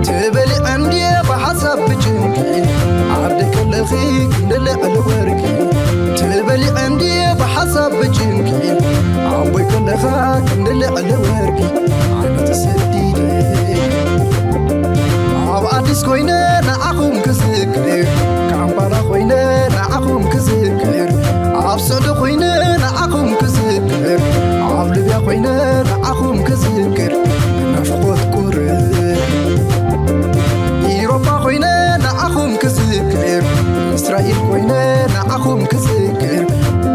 ትበሊዐ እንድየ ብሓሳብ ብጭንቂ፣ ዓደይ ከለኺ ክንዲ ልዕሊ ወርቂ። ትበሊዐ እንድየ ብሓሳብ ብጭንቂ፣ ዓቦይ ከለኻ ክንዲ ልዕሊ ወርቂ። ዓመት ሰዲደ ኣብ ኣዲስ ኮይነ ንዓኹም ክዝክር፣ ካምፓላ ኮይነ ንዓኹም ክዝክር፣ ኣብ ሱዕዲ ኮይነ ንዓኹም ክዝክር፣ ኣብ ሊብያ ኮይነ ንዓኹም ክዝክር፣ ብናፍቆት ቁርብ። ኢሮፓ ኮይነ ንዓኹም ክዝክር፣ እስራኤል ኮይነ ንዓኹም ክዝክር፣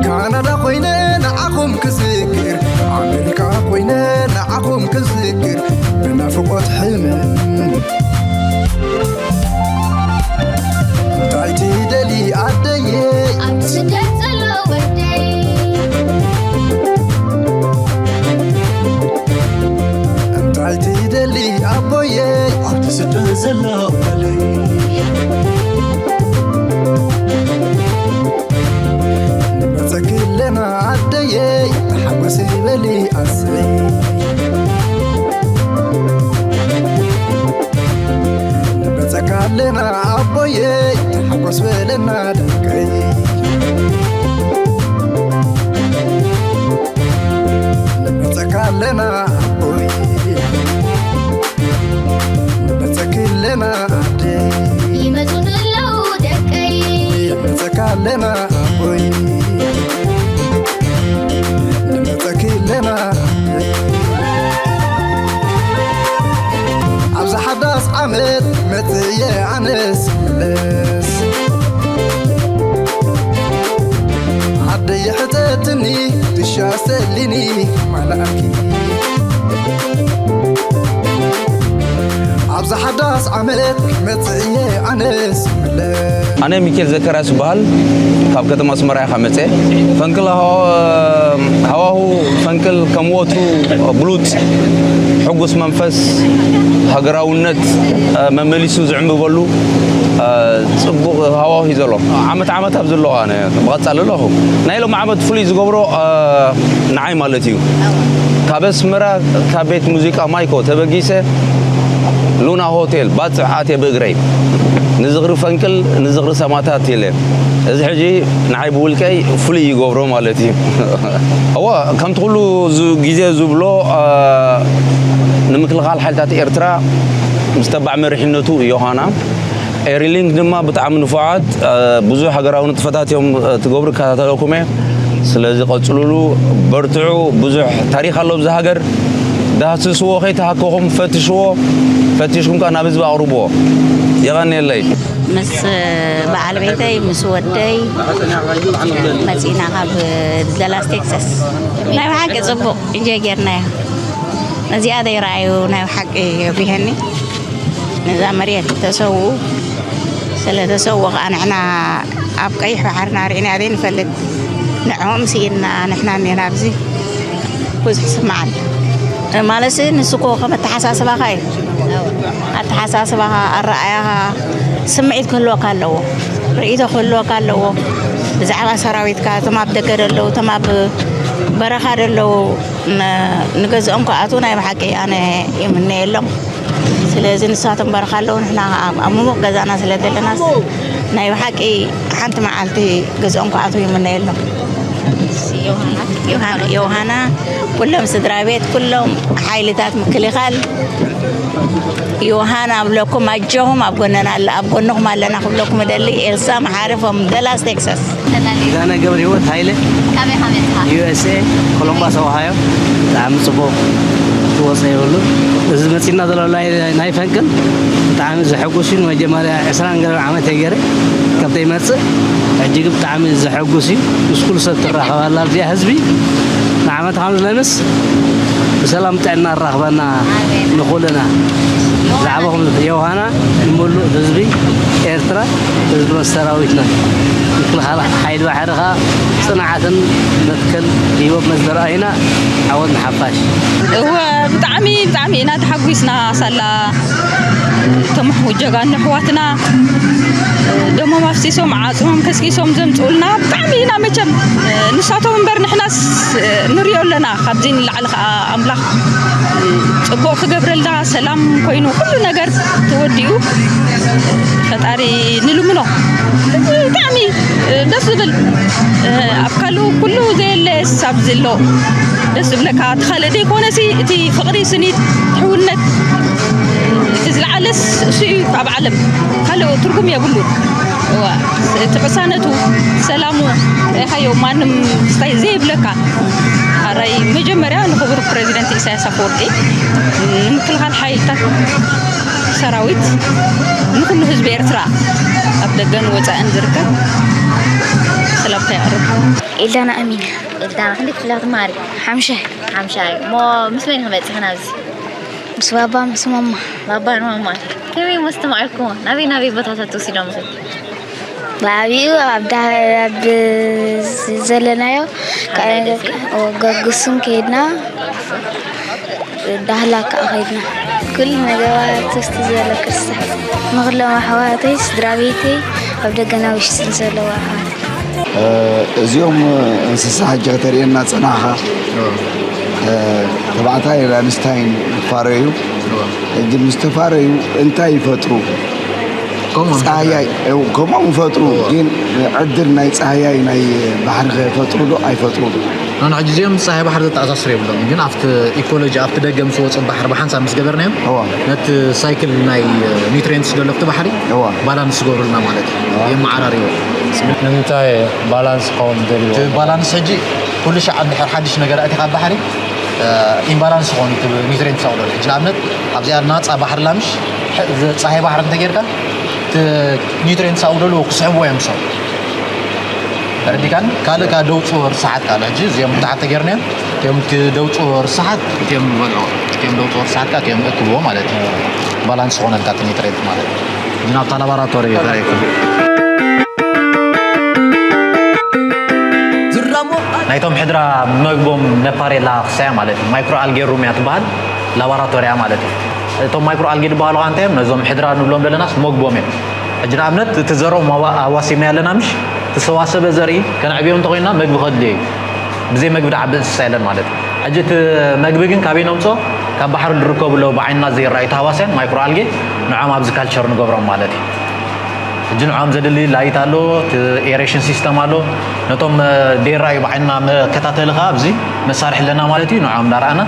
ካናዳ ኮይነ ንዓኹም ክዝክር፣ ኣሜሪካ ኮይነ ንዓኹም ክዝክር፣ ብናፍቆት ሕምም። እንታይ ትደሊ ኣደየይ? ኣብቲ ስደት ዘሎ ወደይ። እንታይ ትደሊ ኣቦየይ? ኣብቲ ስደት ዘሎ ጓለይ። ንመጸኪ ኣለና ኣደየይ፣ ተሓጎሲ በሊ ኣሰይ። ንመጸካ ኣለና ኣቦየይ፣ ተሓጎስ በለና ደቀይ። ንመጸካ ኣለና ኣቦይ፣ ንመጸኪ ኣለና ኣደይ። ይመጹ ኣለዉ ደቀይ። ንመጸካ ኣለና ኣቦይ፣ ንመጸኪ ኣለና ኣደይ። ኣብዚ ሓዳስ ዓመት መጽየ ኣነስ መለስ፣ ዓደይ ሕተትኒ ትሻሰሊኒ ማላኪ። ኣብዚ ሓዳስ ዓመት መጽእየ ኣነስ ምለስ። ኣነ ሚካኤል ዘካርያስ እበሃል። ካብ ከተማ ኣስመራ እየ መጽእ። ፈንቅል ሃዋ-፣ ሃዋሁ ፈንቅል ከም ወትሩ ብሉጽ፣ ሕጉስ መንፈስ፣ ሃገራውነት፣ እ፣ መመሊሱ ዝዕምበበሉ፣ እ፣ ጽቡቕ ሃዋሁ እዩ ዘሎ። ዓመት ዓመት ኣብ ዘለዎ ኣነ ብቐጻሊ ኣለኹ። ናይ ሎም ዓመት ፍሉይ ዝገብሮ፣ እ፣ ንዓይ ማለት እዩ። ካብ ኣስመራ ካብ ቤት ሙዚቃ ማይኮ ተበጊሰ ሉና ሆቴል ባጽዕ ኣትየ ብእግረይ። ንዝኽሪ ፈንቅል፣ ንዝኽሪ ሰማእታት ኢለ። እዚ ሕጂ ንዓይ ብውልቀይ ፍሉይ ይገብሮ ማለት እዩ። እወ፣ ከምቲ ኩሉ ዝ-፣ ግዜ ዝብሎ፣ እ፣ ንምክልኻል ሓይልታት ኤርትራ ምስ ተባዕ መሪሕነቱ ዮሃና፣ ኤሪሊንክ ድማ ብጣዕሚ ንፉዓት፣ እ፣ ብዙሕ ሃገራዊ ንጥፈታት እዮም፣ እ፣ ትገብሩ፣ እከታተለኩም እየ። ስለዚ ቀጽሉሉ፣ በርትዑ። ብዙሕ ታሪኽ ኣሎ ኣብዚ ሃገር። ዳህስስዎ፣ ከይተሃከኹም ፈትሽዎ። ፈቲሽኩም ከኣ ናብ ህዝቢ ኣቕርብዎ። የቐንየለይ። ምስ በዓል ቤተይ፣ ምስ ወደይ መጺና ካብ ደላስ ቴክሳስ። ናይ ብሓቂ ጽቡቕ ኢንጆይ ጌርናዮ። ነዚኣ ዘይረኣዩ ናይ ብሓቂ የጉህየኒ። ነዛ መሬት ተሰውኡ፣ ስለ ተሰውኡ ከኣ ንሕና ኣብ ቀይሕ ባሕርና ርኢና ዘይንፈልጥ፣ ንዕኦም ስኢንና ንሕና እኔና ኣብዚ። ብዙሕ ይስምዓኒ። ማለትሲ ንሱ እኮ ከም ኣተሓሳስባኻ እዩ። ኣተሓሳስባኻ፣ ኣረኣያኻ፣ ስምዒት ክህልወካ ኣለዎ። ርእይቶ ክህልወካ ኣለዎ። ብዛዕባ ሰራዊትካ፣ እቶም ኣብ ደገ ደለዉ፣ እቶም ኣብ በረኻ ደለዉ፣ ን-፣ ንገዝኦም ክኣትዉ ናይ ብሓቂ ኣነ ይምነየሎም። ስለዚ ንሳቶም በረኻ ኣለዉ፣ ንሕና ኣብ፣ ኣብ ምሙቕ ገዛና ስለ ዘለናስ ናይ ብሓቂ ሓንቲ መዓልቲ ገዝኦም ክኣትዉ ይምነየሎም። ዮሃና፣ ዮሃና፣ ኩሎም ስድራ ቤት፣ ኩሎም ሓይልታት ምክልኻል፣ ዮሃና ኣብለኩም፣ ኣጆኹም፣ ኣብ ጎነና ኣለ-፣ ኣብ ጎንኹም ኣለና ክብለኩም እደሊ። ኤልሳ መሓሪ from Dallas Texas። ዛና ገብረ ህይወት ሃይለ፣ ካበይ ኢኻ መጺኻ? ዩ ኤስ ኤ፣ ኮሎምባስ ኦሃዮ። ብጣዕሚ ጽቡቕ፣ ዝወጸ የብሉ። እዚ መጺና ዘሎ ናይ፣ ናይ ፈንቅል ብጣዕሚ ዘሐጉስ እዩ። ንመጀመርያ ዕስራን ገለ ዓመት እየ ገይረ ካብ ዘይመጽእ፣ ሕጂ ግን ብጣዕሚ ዘሐጉስ እዩ። ምስ ኩሉ ሰብ ትራኸብ ኣላ እዚኣ ህዝቢ። ንዓመት ከም ዝለምስ ብሰላም ጥዕና ኣራኽበና ንኹልና። ብዛዕባኹም ዮሃና፣ ንምሉእ ህዝቢ ኤርትራ፣ ህዝቢ ሰራዊትና፣ ምክልኻል ሓይሊ ባሕሪ ኸኣ ጽንዓትን መትከል ህይወት መዘርኣይና፣ ዓወት ንሓፋሽ። እወ፣ ብጣዕሚ፣ ብጣዕሚ ኢና ተሓጒስና ሳላ ተምሕጉ ጀጋኑ ኣሕዋትና ደሞም ኣፍሲሶም ዓፅሞም ከስኪሶም ዘምፅኡልና ብጣዕሚ ኢና መቸም ንሳቶም እምበር ንሕናስ ንሪኦ ኣለና። ካብዚ ንላዕሊ ከዓ ኣምላኽ ፅቡቕ ክገብረልና፣ ሰላም ኮይኑ ኩሉ ነገር ተወዲኡ ፈጣሪ ንልምኖ። ብጣዕሚ ደስ ዝብል፣ ኣብ ካልኡ ኩሉ ዘየለ ሳብ ዝሎ ደስ ዝብለካ። እቲ ካልእ ዘይኮነሲ እቲ ፍቕሪ፣ ስኒት፣ ሕውነት እቲ ዝለዓለስ እሱ እዩ ኣብ ዓለም። ካልእ ትርጉም የብሉ። እዋ፣ እቲ ቅሳነቱ፣ ሰላሙ፣ ርኢኻዮ፣ ማንም ስታይ ዘይብለካ። ሓራይ መጀመርያ ንኽቡር ፕሬዚደንት ኢሳያስ ኣፈወርቂ፣ ንምክልኻል ሓይልታት ሰራዊት፣ ንኹሉ ህዝቢ ኤርትራ ኣብ ደገን ወፃእን ዝርከብ ሰላምታ የቕርብ። ኤልዳና ኣሚን። ኤልዳና፣ ክንደይ ክፍሊ ትመሃሪ? ሓምሻይ። ሓምሻይ። እሞ ምስ መን ኢኺ መፂኺ ናብዚ? ምስ ባባ፣ ምስ ማማ። ባባ ንማማ። ከመይ እሞ ኣስተማቒርኩሞ? ናበይ ናበይ ቦታታት ወሲዶምኺ? ብዓብኡ ኣብ ዳ-፣ ኣብ ዘለናዮ፣ ሓምሻይ ደሴ? ገጉስም ከይድና፣ ዳህላክ ከኣ ከይድና። ኩሉ ነገራት ትዝ ዝበለካ ክሳዕ ንኹሎም ኣሕዋተይ፣ ስድራ ቤተይ፣ ኣብ ደገና ውሽጥን ዘለዉ ኣሕዋተይ። እ፣ እዚኦም እንስሳ ሕጂ ከተርእየና ጸናሕኻ። እ፣ ተባዕታይ ኣንስታይን ይፋረዩ። ሕጂ ምስ ተፋረዩ እንታይ ይፈጥሩ? ከምኦም ጻህያይ፣ እ፣ ከምኦም ይፈጥሩ፣ ግን ዕድል ናይ ጻህያይ ናይ ባሕሪ ከይፈጥሩ ዶ ኣይፈጥሩ ዶ? ኖ፣ ኖ፣ ሕጂ እዚኦም ጻህያይ ባሕሪ ዘተኣሳስር የብሎም፣ ግን ኣብቲ ኢኮሎጂ፣ ኣብቲ ደገ ምስ ወጹ ባሕሪ ብሓንሳብ ምስ ገበርናዮም፣ እዋ። ነቲ ሳይክል ናይ ኒውትሪየንትስ ዘሎ ኣብቲ ባሕሪ እዋ። ባላንስ ዝገብሩልና ማለት እዩ። እዋ። የመዓራርይዎ። ንምንታይ ባላንስ ክኸውን ደልይዎ? እቲ ባላንስ ሕጂ ኩሉ ሻዕ እንድሕር ሓድሽ ነገር ኣእቲኻ ኣብ ባሕሪ፣ እ፣ ኢምባላንስ ክኸውን እዩ እቲ ኒውትሪየንትስ ኣውደሉ። ሕጂ ንኣብነት ኣብዚኣ ናጻ ባሕሪ ላምሽ፣ ሕ-፣ ዝ-፣ ጻህያይ ባሕሪ እንተጌርካ፣ እቲ ኒውትሪየንትስ ኣውደሉ ክስሕብዎ እዮም ሰው። ተረዲካን? ካልእ ከኣ ደውጽ ርስሓት ካልእ። ሕጂ እዚኦም ታሕቲ ተጌርናዮም፣ እቲኦም እቲ ደውጽ ርስሓት፣ እቲኦም በልዑ። እቲኦም ደውጽ ርስሓት ከኣ እቲኦም እክብዎ ማለት እዩ። ባላንስ ዝኾነልካ እቲ ኒትሬት ማለት እዩ። ግን ኣብታ ላቦራቶሪ እዩ ተረይኩ። ናይቶም ሕድራ መግቦም ነፓሬላ ክሳያ ማለት እዩ። ማይክሮ ኣልጌ ሩም እያ ትበሃል፣ ላቦራቶሪያ ማለት እዩ። እቶም ማይክሮ ኣልጌ ዝበሃሉ ከኣ እንታይ እዮም? ነዞም ሕድራ ንብሎም ዘለናስ መግቦም እዮም። ሕጂ ንኣብነት እቲ ዘርኦም ኣዋ-፣ ኣዋሲብና ኣለና ምሽ? እቲ ዝተዋሰበ ዘርኢ ከነዕብዮ እንተኾይንና መግቢ ከድልዮ እዩ። ብዘይ መግቢ ድዓቢ እንስሳ የለን ማለት እዩ። ሕጂ እቲ መግቢ ግን ካበይ ነምፅኦ? ካብ ባሕሪ ዝርከቡ ኣለዉ ብዓይንና ዘይረኣዩ ተሃዋስያን ማይክሮ ኣልጌ ንዖም ኣብዚ ካልቸር ንገብሮም ማለት እዩ። ሕጂ ንዖም ዘድሊ ላይት ኣሎ፣ እቲ ኤሬሽን ሲስተም ኣሎ። ነቶም፣ እ፣ ዘይረኣዩ ብዓይንና መከታተሊ ከኣ ኣብዚ መሳርሒ ኣለና ማለት እዩ። ንዖም እንዳረኣና፣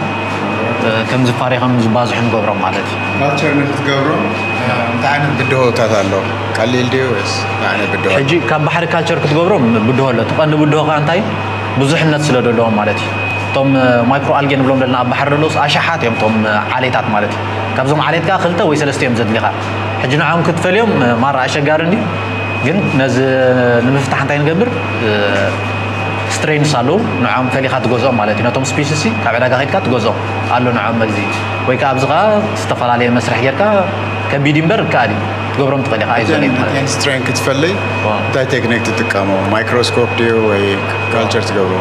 እ፣ ከም ዝፋረዩ ከም ዝባዝሑ ንገብሮም ማለት እዩ። ካልቸር ንክትገብሮም፣ እ፣ እንታይ ዓይነት ብድሆታት ኣሎ? ቀሊል ድዩ ወይስ እንታይ ዓይነት ብድሆ? ሕጂ ካብ ባሕሪ ካልቸር ክትገብሮም ብድሆ ኣሎ። እቲ ቀንዲ ብድሆ ከኣ እንታይ? ብዙሕነት ስለ ዘለዎም ማለት እዩ። እቶም፣ እ፣ ማይክሮ ኣልጌ ንብሎም ዘለና ኣብ ባሕሪ ዘለውስ ኣሽሓት እዮም እቶም፣ እ፣ ዓሌታት ማለት እዩ። ካብዞም ዓሌት ከኣ ክልተ ወይ ሰለስተ እዮም ዘድልኻ። ሕጂ ንዖም ክትፈልዮም፣ እ፣ ማራ ኣሸጋሪ እንድዩ። ግን ነዚ ንምፍታሕ እንታይ ንገብር? እ፣ ስትሬንስ ኣለዉ፣ ንዖም ፈሊኻ ትገዝኦም ማለት እዩ። ነቶም ስፒሽስ ካብ ዕዳጋ ከይድካ ትገዝኦም ኣሎ ንዖም መግዚ። ወይ ከኣ ኣብዚ ከኣ ዝተፈላለየ መስርሕ ጌርካ ከቢድ እዩ እምበር ይከኣል እዩ። ክትገብሮም ትኽእል ኢኻ፣ ኣይዞሌት ማለት እዩ። እተን ስትሬን ክትፈልይ ዋ። እንታይ ቴክኒክ ትጥቀሙ? ማይክሮስኮፕ ድዩ ወይ ካልቸር ትገብሩ?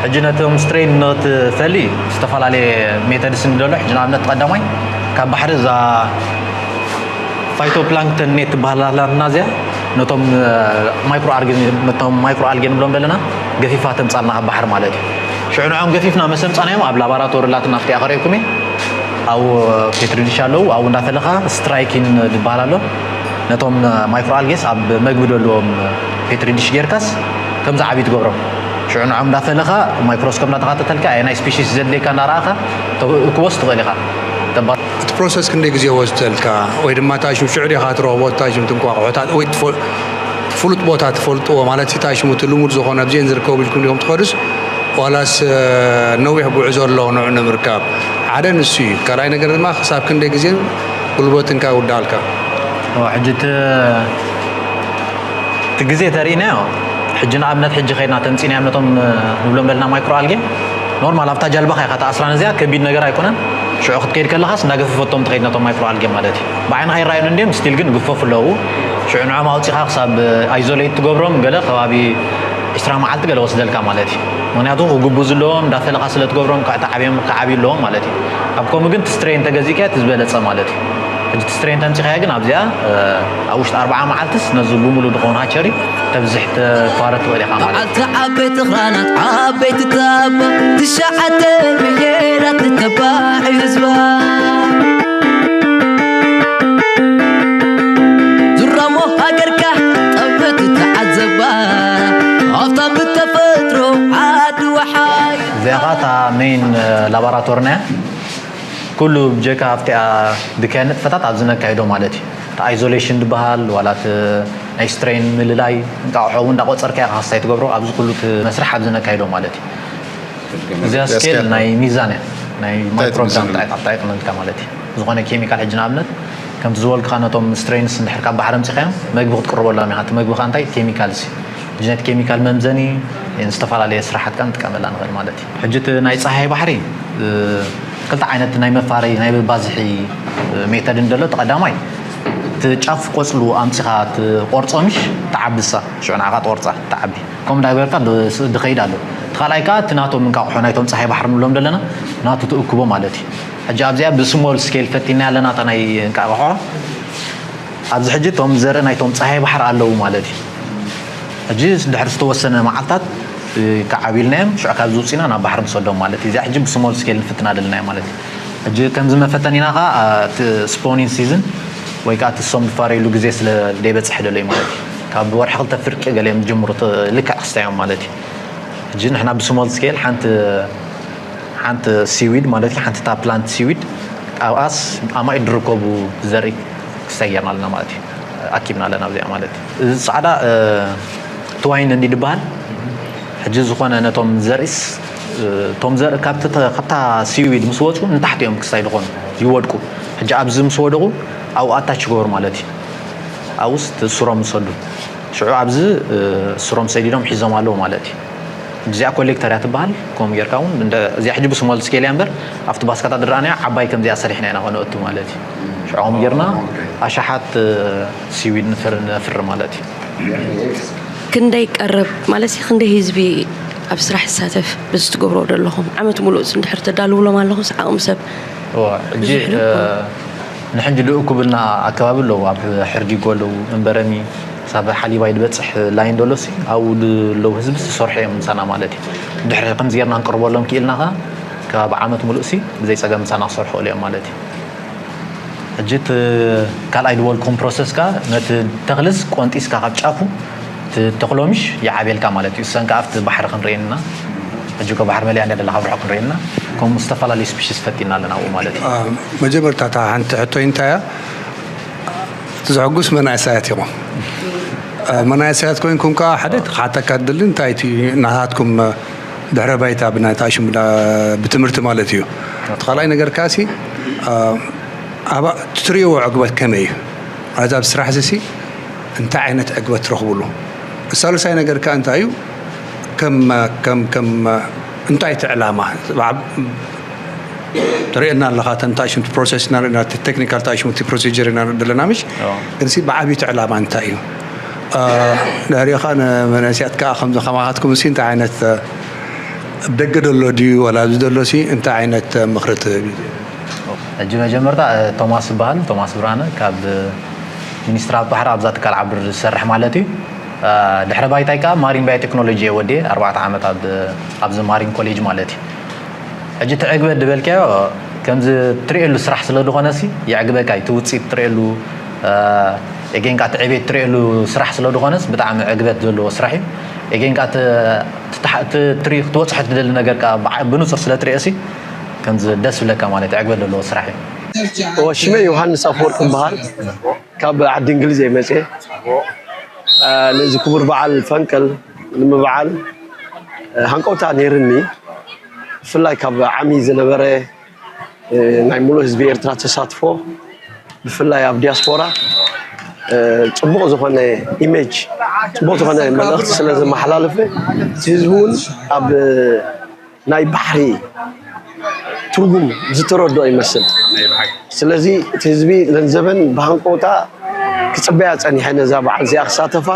ሕጂ ነቶም ስትሬን ንኽትፈሊ ዝተፈላለየ ሜተድስ እንድሎ። ሕጂ ንኣብነት ቀዳማይ ካብ ባሕሪ እዛ ፋይቶፕላንክተን ኔት ትበሃል ኣላትና እዚኣ። ነቶም፣ እ፣ ማይክሮ ኣርግ-፣ ነቶም ማይክሮ ኣልጌ ንብሎም ዘለና ገፊፋ ተምጻልና ካብ ባሕሪ ማለት እዩ። ሽዑ ንዖም ገፊፍና መስ ኣምጻናዮም ኣብ ላቦራቶሪ ኣላትና ኣብቲኣ ከርእየኩም እየ። ኣብኡ ፔትሪ ዲሽ ኣለዉ። ኣብኡ እንዳፈለኻ ስትራይኪን ዝበሃል ኣሎ። ነቶም፣ እ፣ ማይክሮ ኣልጌስ ኣብ መግቢ ዘለዎም ፔትሪ ዲሽ ጌርካስ ከም ዝዓብዩ ትገብሮም። ሽዑ ንዖም እንዳፈለኻ ማይክሮስኮፕ እንዳተኻተተልካ ኣየናይ ስፒሺስ ዘድልየካ እንዳረኣኻ ተእክቦስ ትኽእል ኢኻ። ተባ- እቲ ፕሮሰስ ክንደይ ግዜ ወስደልካ? ወይ ድማ እታ ሽም ሽዑ ዲኻ ትረኽቦ? እታ ሽም ትንቋቑሖታት ወይ ትፈ-፣ ፍሉጥ ቦታ ትፈልጥዎ ማለት እዩ? እታ ሽም እቲ ልሙድ ዝኾነ ኣብዚአን ዝርከቡ ኢልኩም ዲኹም ትኸዱስ? ዋላስ፣ እ፣ ነዊሕ ጉዕዞ ኣሎ ንዑ ንምርካብ? ሓደ ንሱ እዩ። ካልኣይ ነገር ድማ ክሳብ ክንደይ ግዜን ጉልበትን ካብ ውዳልካ? ኦ፣ ሕጂ እቲ እቲ ግዜ ተርኢናዮ። ሕጂ ንኣብነት ሕጂ ከይድና ተምጺናዮም ነቶም፣ እ፣ ንብሎም ዘለና ማይክሮ ኣልጌ። ኖርማል ኣብታ ጃልባኻ ኢኻ ተኣስራ ነዚኣ ከቢድ ነገር ኣይኮነን። ሽዑ ክትከይድ ከለኻስ እንዳገፈፈቶም ትኸይድ ነቶም ማይክሮ ኣልጌ ማለት እዩ። ብዓይንኻ ይረኣዩን እንድዮም፣ ስቲል ግን ግፈፉ ኣለዉ። ሽዑ ንዖም ኣውጺኻ ክሳብ፣ እ፣ ኣይዞሌት ትገብሮም ገለ ከባቢ ዕስራ መዓልቲ ገለ ወስደልካ ማለት እዩ። ምኽንያቱ ክጉብዙ ኣለዎም፣ እንዳፈለኻ ስለ ትገብሮም ክዕቲ ዓብዮም ክዓብዩ ኣለዎም ማለት እዩ። ኣብ ከምኡ ግን እቲ ስትሬን ተገዚእካ እቲ ዝበለጸ ማለት እዩ። ሕጂ እቲ ስትሬን ተምፂኻያ ግን ኣብዚኣ ኣብ ውሽጢ ኣርባዓ መዓልትስ ነዚ ብሙሉ ዝኾኑ ሃቸሪ ተብዝሕ ተፋረ ትኽእል ኢኻ ማለት እዩ። ዓበይቲ ኽራናት ዓበይቲ ታባ ትሽዓተ ብሄራት ተባዕ ህዝባ ዙራሞ ሃገርካ ጠብት ተዓዘባ ሃብታም ብተፈጥሮ ዓዲ ወሓይ እዚኣ ኸዓ እታ ሜን ላቦራቶርና እያ። ኩሉ ብጀካ ኣብቲኣ ድካያ ንጥፈታት ኣብዚ ነካይዶ ማለት እዩ። እቲ ኣይዞሌሽን ዝበሃል ዋላ እቲ ናይ ስትሬን ምልላይ እንቃቑሖ እውን እንዳቆፀርካ ኢኻ ክስታይ ትገብሮ ኣብዚ ኩሉ እቲ መስርሕ ኣብዚ ነካይዶ ማለት እዩ። እዚኣ ስኬል ናይ ሚዛን እያ ናይ ማይክሮግራም ጣይቃ ጣይቅ ምልካ ማለት እዩ። ዝኾነ ኬሚካል ሕጂ ንኣብነት ከምቲ ዝበልኩኻ ነቶም ስትሬንስ እንድሕር ካብ ባሕሪ ኣምፂኻዮም መግቢ ክትቅርበሎም ኢኻ። እቲ መግቢ ኸዓ እንታይ ኬሚካልስ እዩ። ሕጂ ነቲ ኬሚካል መምዘኒ ዝተፈላለዩ ስራሓት ከዓ ንጥቀመላ ንኽእል ማለት እዩ። ሕጂ እቲ ናይ ፀሃይ ባሕሪ ክልተ ዓይነት ናይ መፋረይ ናይ ባዝሒ ሜተድ እንደሎ እቲ ቀዳማይ እቲ ጫፍ ቆፅሉ ኣምፂኻ ትቆርፆ ምሽ ትዓብሳ ሽዑ ንዓኻ ትቆርፃ ትዓቢ ከምኡ እንዳገበርካ ድኸይድ ኣሎ። እቲ ካልኣይ ከዓ እቲ ናቶም እንቃቑሖ ናይቶም ፀሃይ ባሕሪ ንብሎም ዘለና ናቱ ትእክቦ ማለት እዩ። ሕጂ ኣብዚኣ ብስሞል ስኬል ፈቲና ኣለና እታ ናይ እንቃቑሖ ኣብዚ ሕጂ እቶም ዘርኢ ናይቶም ፀሃይ ባሕሪ ኣለዉ ማለት እዩ። ሕጂ ድሕሪ ዝተወሰነ መዓልታት ከዓቢልናዮም ሽዑ ካብ ዝውፅና ናብ ባሕሪ ንሰዶም ማለት እዩ። እዚኣ ሕጂ ብስሞል ስኬል ንፍትና ደለናዮ ማለት እዩ። ሕጂ ከምዚ መፈተኒና ከዓ እቲ ስፖኒን ሲዝን ወይ ከዓ እቲ ሶም ዝፋረይሉ ግዜ ስለ ደይበፅሕ ደሎ እዩ ማለት እዩ። ካብ ወርሒ ክልተ ፍርቂ ገሊኦም ዝጅምሩ ልክዕ ክስታዮም ማለት እዩ። ሕጂ ንሕና ብስሞል ስኬል ሓንቲ ሓንቲ ሲዊድ ማለት እዩ ሓንቲ እታ ፕላንት ሲዊድ ኣብኣስ ኣማኢት ዝርከቡ ዘርኢ ክስታይ ጌርና ኣለና ማለት እዩ። ኣኪብና ኣለና ኣብዚኣ ማለት እዩ። እዚ ፃዕዳ ትዋይን እንዲ ዝበሃል ሕጂ ዝኾነ ነቶም ዘርኢስ እቶም ዘርኢ ካብታ ሲዊድ ምስ ወፁ ንታሕቲ እዮም ክስታይ ዝኾኑ ይወድቁ። ሕጂ ኣብዚ ምስ ወደቑ ኣብኡ ኣታች ይገብሩ ማለት እዩ። ኣብኡስ ስሮም ይሰዱ። ሽዑ ኣብዚ ስሮም ሰዲዶም ሒዞም ኣለዉ ማለት እዩ። እዚኣ ኮሌክተር እያ ትበሃል። ከምኡ ጌርካ እውን እዚኣ ሕጂ ብስሞል ስኬል እያ እምበር ኣብቲ ባስካታት ዝረኣናያ ዓባይ ከምዚኣ ሰሪሕና ኢና ከነእቱ ማለት እዩ። ሽዑ ከምኡ ጌርና ኣሽሓት ሲዊድ ነፍሪ ማለት እዩ። ክንደይ ቀረብ ማለት ክንደይ ህዝቢ ኣብ ስራሕ ይሳተፍ? በዚ ትገብርዎ ዘለኹም ዓመት ሙሉእ እንድሕር ተዳልውሎም ኣለኹም ዓቕሚ ሰብ ሕጂ ንሕንጂ ልእኩብልና ኣከባቢ ኣለዉ ኣብ ሕርዲጎ ኣለዉ እምበረሚ ሳብ ሓሊባይ ዝበፅሕ ላይን ደሎ ሲ ኣብኡ ዘለዉ ህዝቢ ዝሰርሑ እዮም ምሳና ማለት እዩ። ድሕሪ ከምዚ ጌርና ንቅርበሎም ክኢልና ከ ከባቢ ዓመት ሙሉእ ሲ ብዘይ ፀገም ምሳና ክሰርሑ ክእሉ እዮም ማለት እዩ። ሕጂ እቲ ካልኣይ ዝበልኩም ፕሮሰስ ከ ነቲ ተኽልስ ቆንጢስካ ካብ ጫፉ ትተኽሎምሽ ይዓብየልካ ማለት እዩ። እሰን ከ ኣብቲ ባሕሪ ክንርእየና ሕጂ ኮ ባሕሪ መሊኣ እንዳ ደላ ካብ ርሑቕ ክንርእየና ከምኡ ዝተፈላለዩ ስፒሽስ ፈጢና ኣለና ኣብኡ ማለት እዩ። መጀመርታ እታ ሓንቲ ሕቶይ እንታይ እያ? እቲ ዘሐጉስ መናእሰያት ኢኹም። መናእሰያት ኮይንኩም ከዓ ሓደ ክሓተካ ድሊ እንታይ እቲ ናታትኩም ድሕረ ባይታ ብናይታ ሽም ብትምህርቲ ማለት እዩ። እቲ ካልኣይ ነገር ከዓሲ ኣብ ትሪእዎ ዕግበት ከመይ እዩ? ማለት ኣብ ስራሕ እዚ ሲ እንታይ ዓይነት ዕግበት ትረኽብሉ? ሳልሳይ ነገር ከ እንታይ እዩ? ከም ከም ከም እንታይ እቲ ዕላማ? ትርእየና ኣለኻ እተን እንታይ ሽምቲ ፕሮሰስ ኢና ርኢና እቲ ቴክኒካል እንታይ ሽምቲ ፕሮሲጀር ኢና ዘለና ምሽ ግን ሲ ብዓብይቲ ዕላማ እንታይ እዩ? ድሕሪኡ ከዓ ንመንእሰያት ከዓ ከምዚ ከማኻትኩም ሲ እንታይ ዓይነት ደገ ደሎ ድዩ ወላ ኣብዚ ደሎ ሲ እንታይ ዓይነት ምኽሪ ትህብ እዩ? ሕጂ መጀመርታ ቶማስ ይበሃል ቶማስ ብርሃነ ካብ ሚኒስትሪ ሃብቲ ባሕሪ ኣብዛ ትካል ዓብር ዝሰርሕ ማለት እዩ። ድሕረ ባይታይ ከዓ ማሪን ባዮ ቴክኖሎጂ እየ ወዲየ ኣርባዕተ ዓመት ኣብዚ ማሪን ኮሌጅ ማለት እዩ። ሕጂ እቲ ዕግበት ዝበልካዮ ከምዚ ትርእየሉ ስራሕ ስለ ዝኾነ ሲ የዕግበካ እዩ። እቲ ውፅኢት ትርእየሉ ኤጌንካ እቲ ዕቤት ትርእየሉ ስራሕ ስለ ዝኾነስ ብጣዕሚ ዕግበት ዘለዎ ስራሕ እዩ። ኤጌንካ ክትበፅሖ ትደሊ ነገር ብንፁር ስለ ትርእዮ ሲ ከምዚ ደስ ብለካ ማለት ዕግበት ዘለዎ ስራሕ እዩ። ሽመይ ዮሃንስ ኣፈወርቅ እበሃል። ካብ ዓዲ እንግሊዝ እየ መፅየ። ነዚ ክቡር በዓል ፈንቅል ንምብዓል ሃንቀውታ ነይርኒ። ብፍላይ ካብ ዓሚ ዝነበረ ናይ ሙሉእ ህዝቢ ኤርትራ ተሳትፎ ብፍላይ ኣብ ዲያስፖራ ፅቡቕ ዝኾነ ኢሜጅ ፅቡቕ ዝኾነ መልእኽቲ ስለ ዘመሓላለፈ እቲ ህዝቢ እውን ኣብ ናይ ባሕሪ ትርጉም ዝተረድኦ ይመስል። ስለዚ እቲ ህዝቢ ለንዘበን ብሃንቀውታ ክፅበያ ፀኒሐ ነዛ በዓል እዚኣ ክሳተፋ።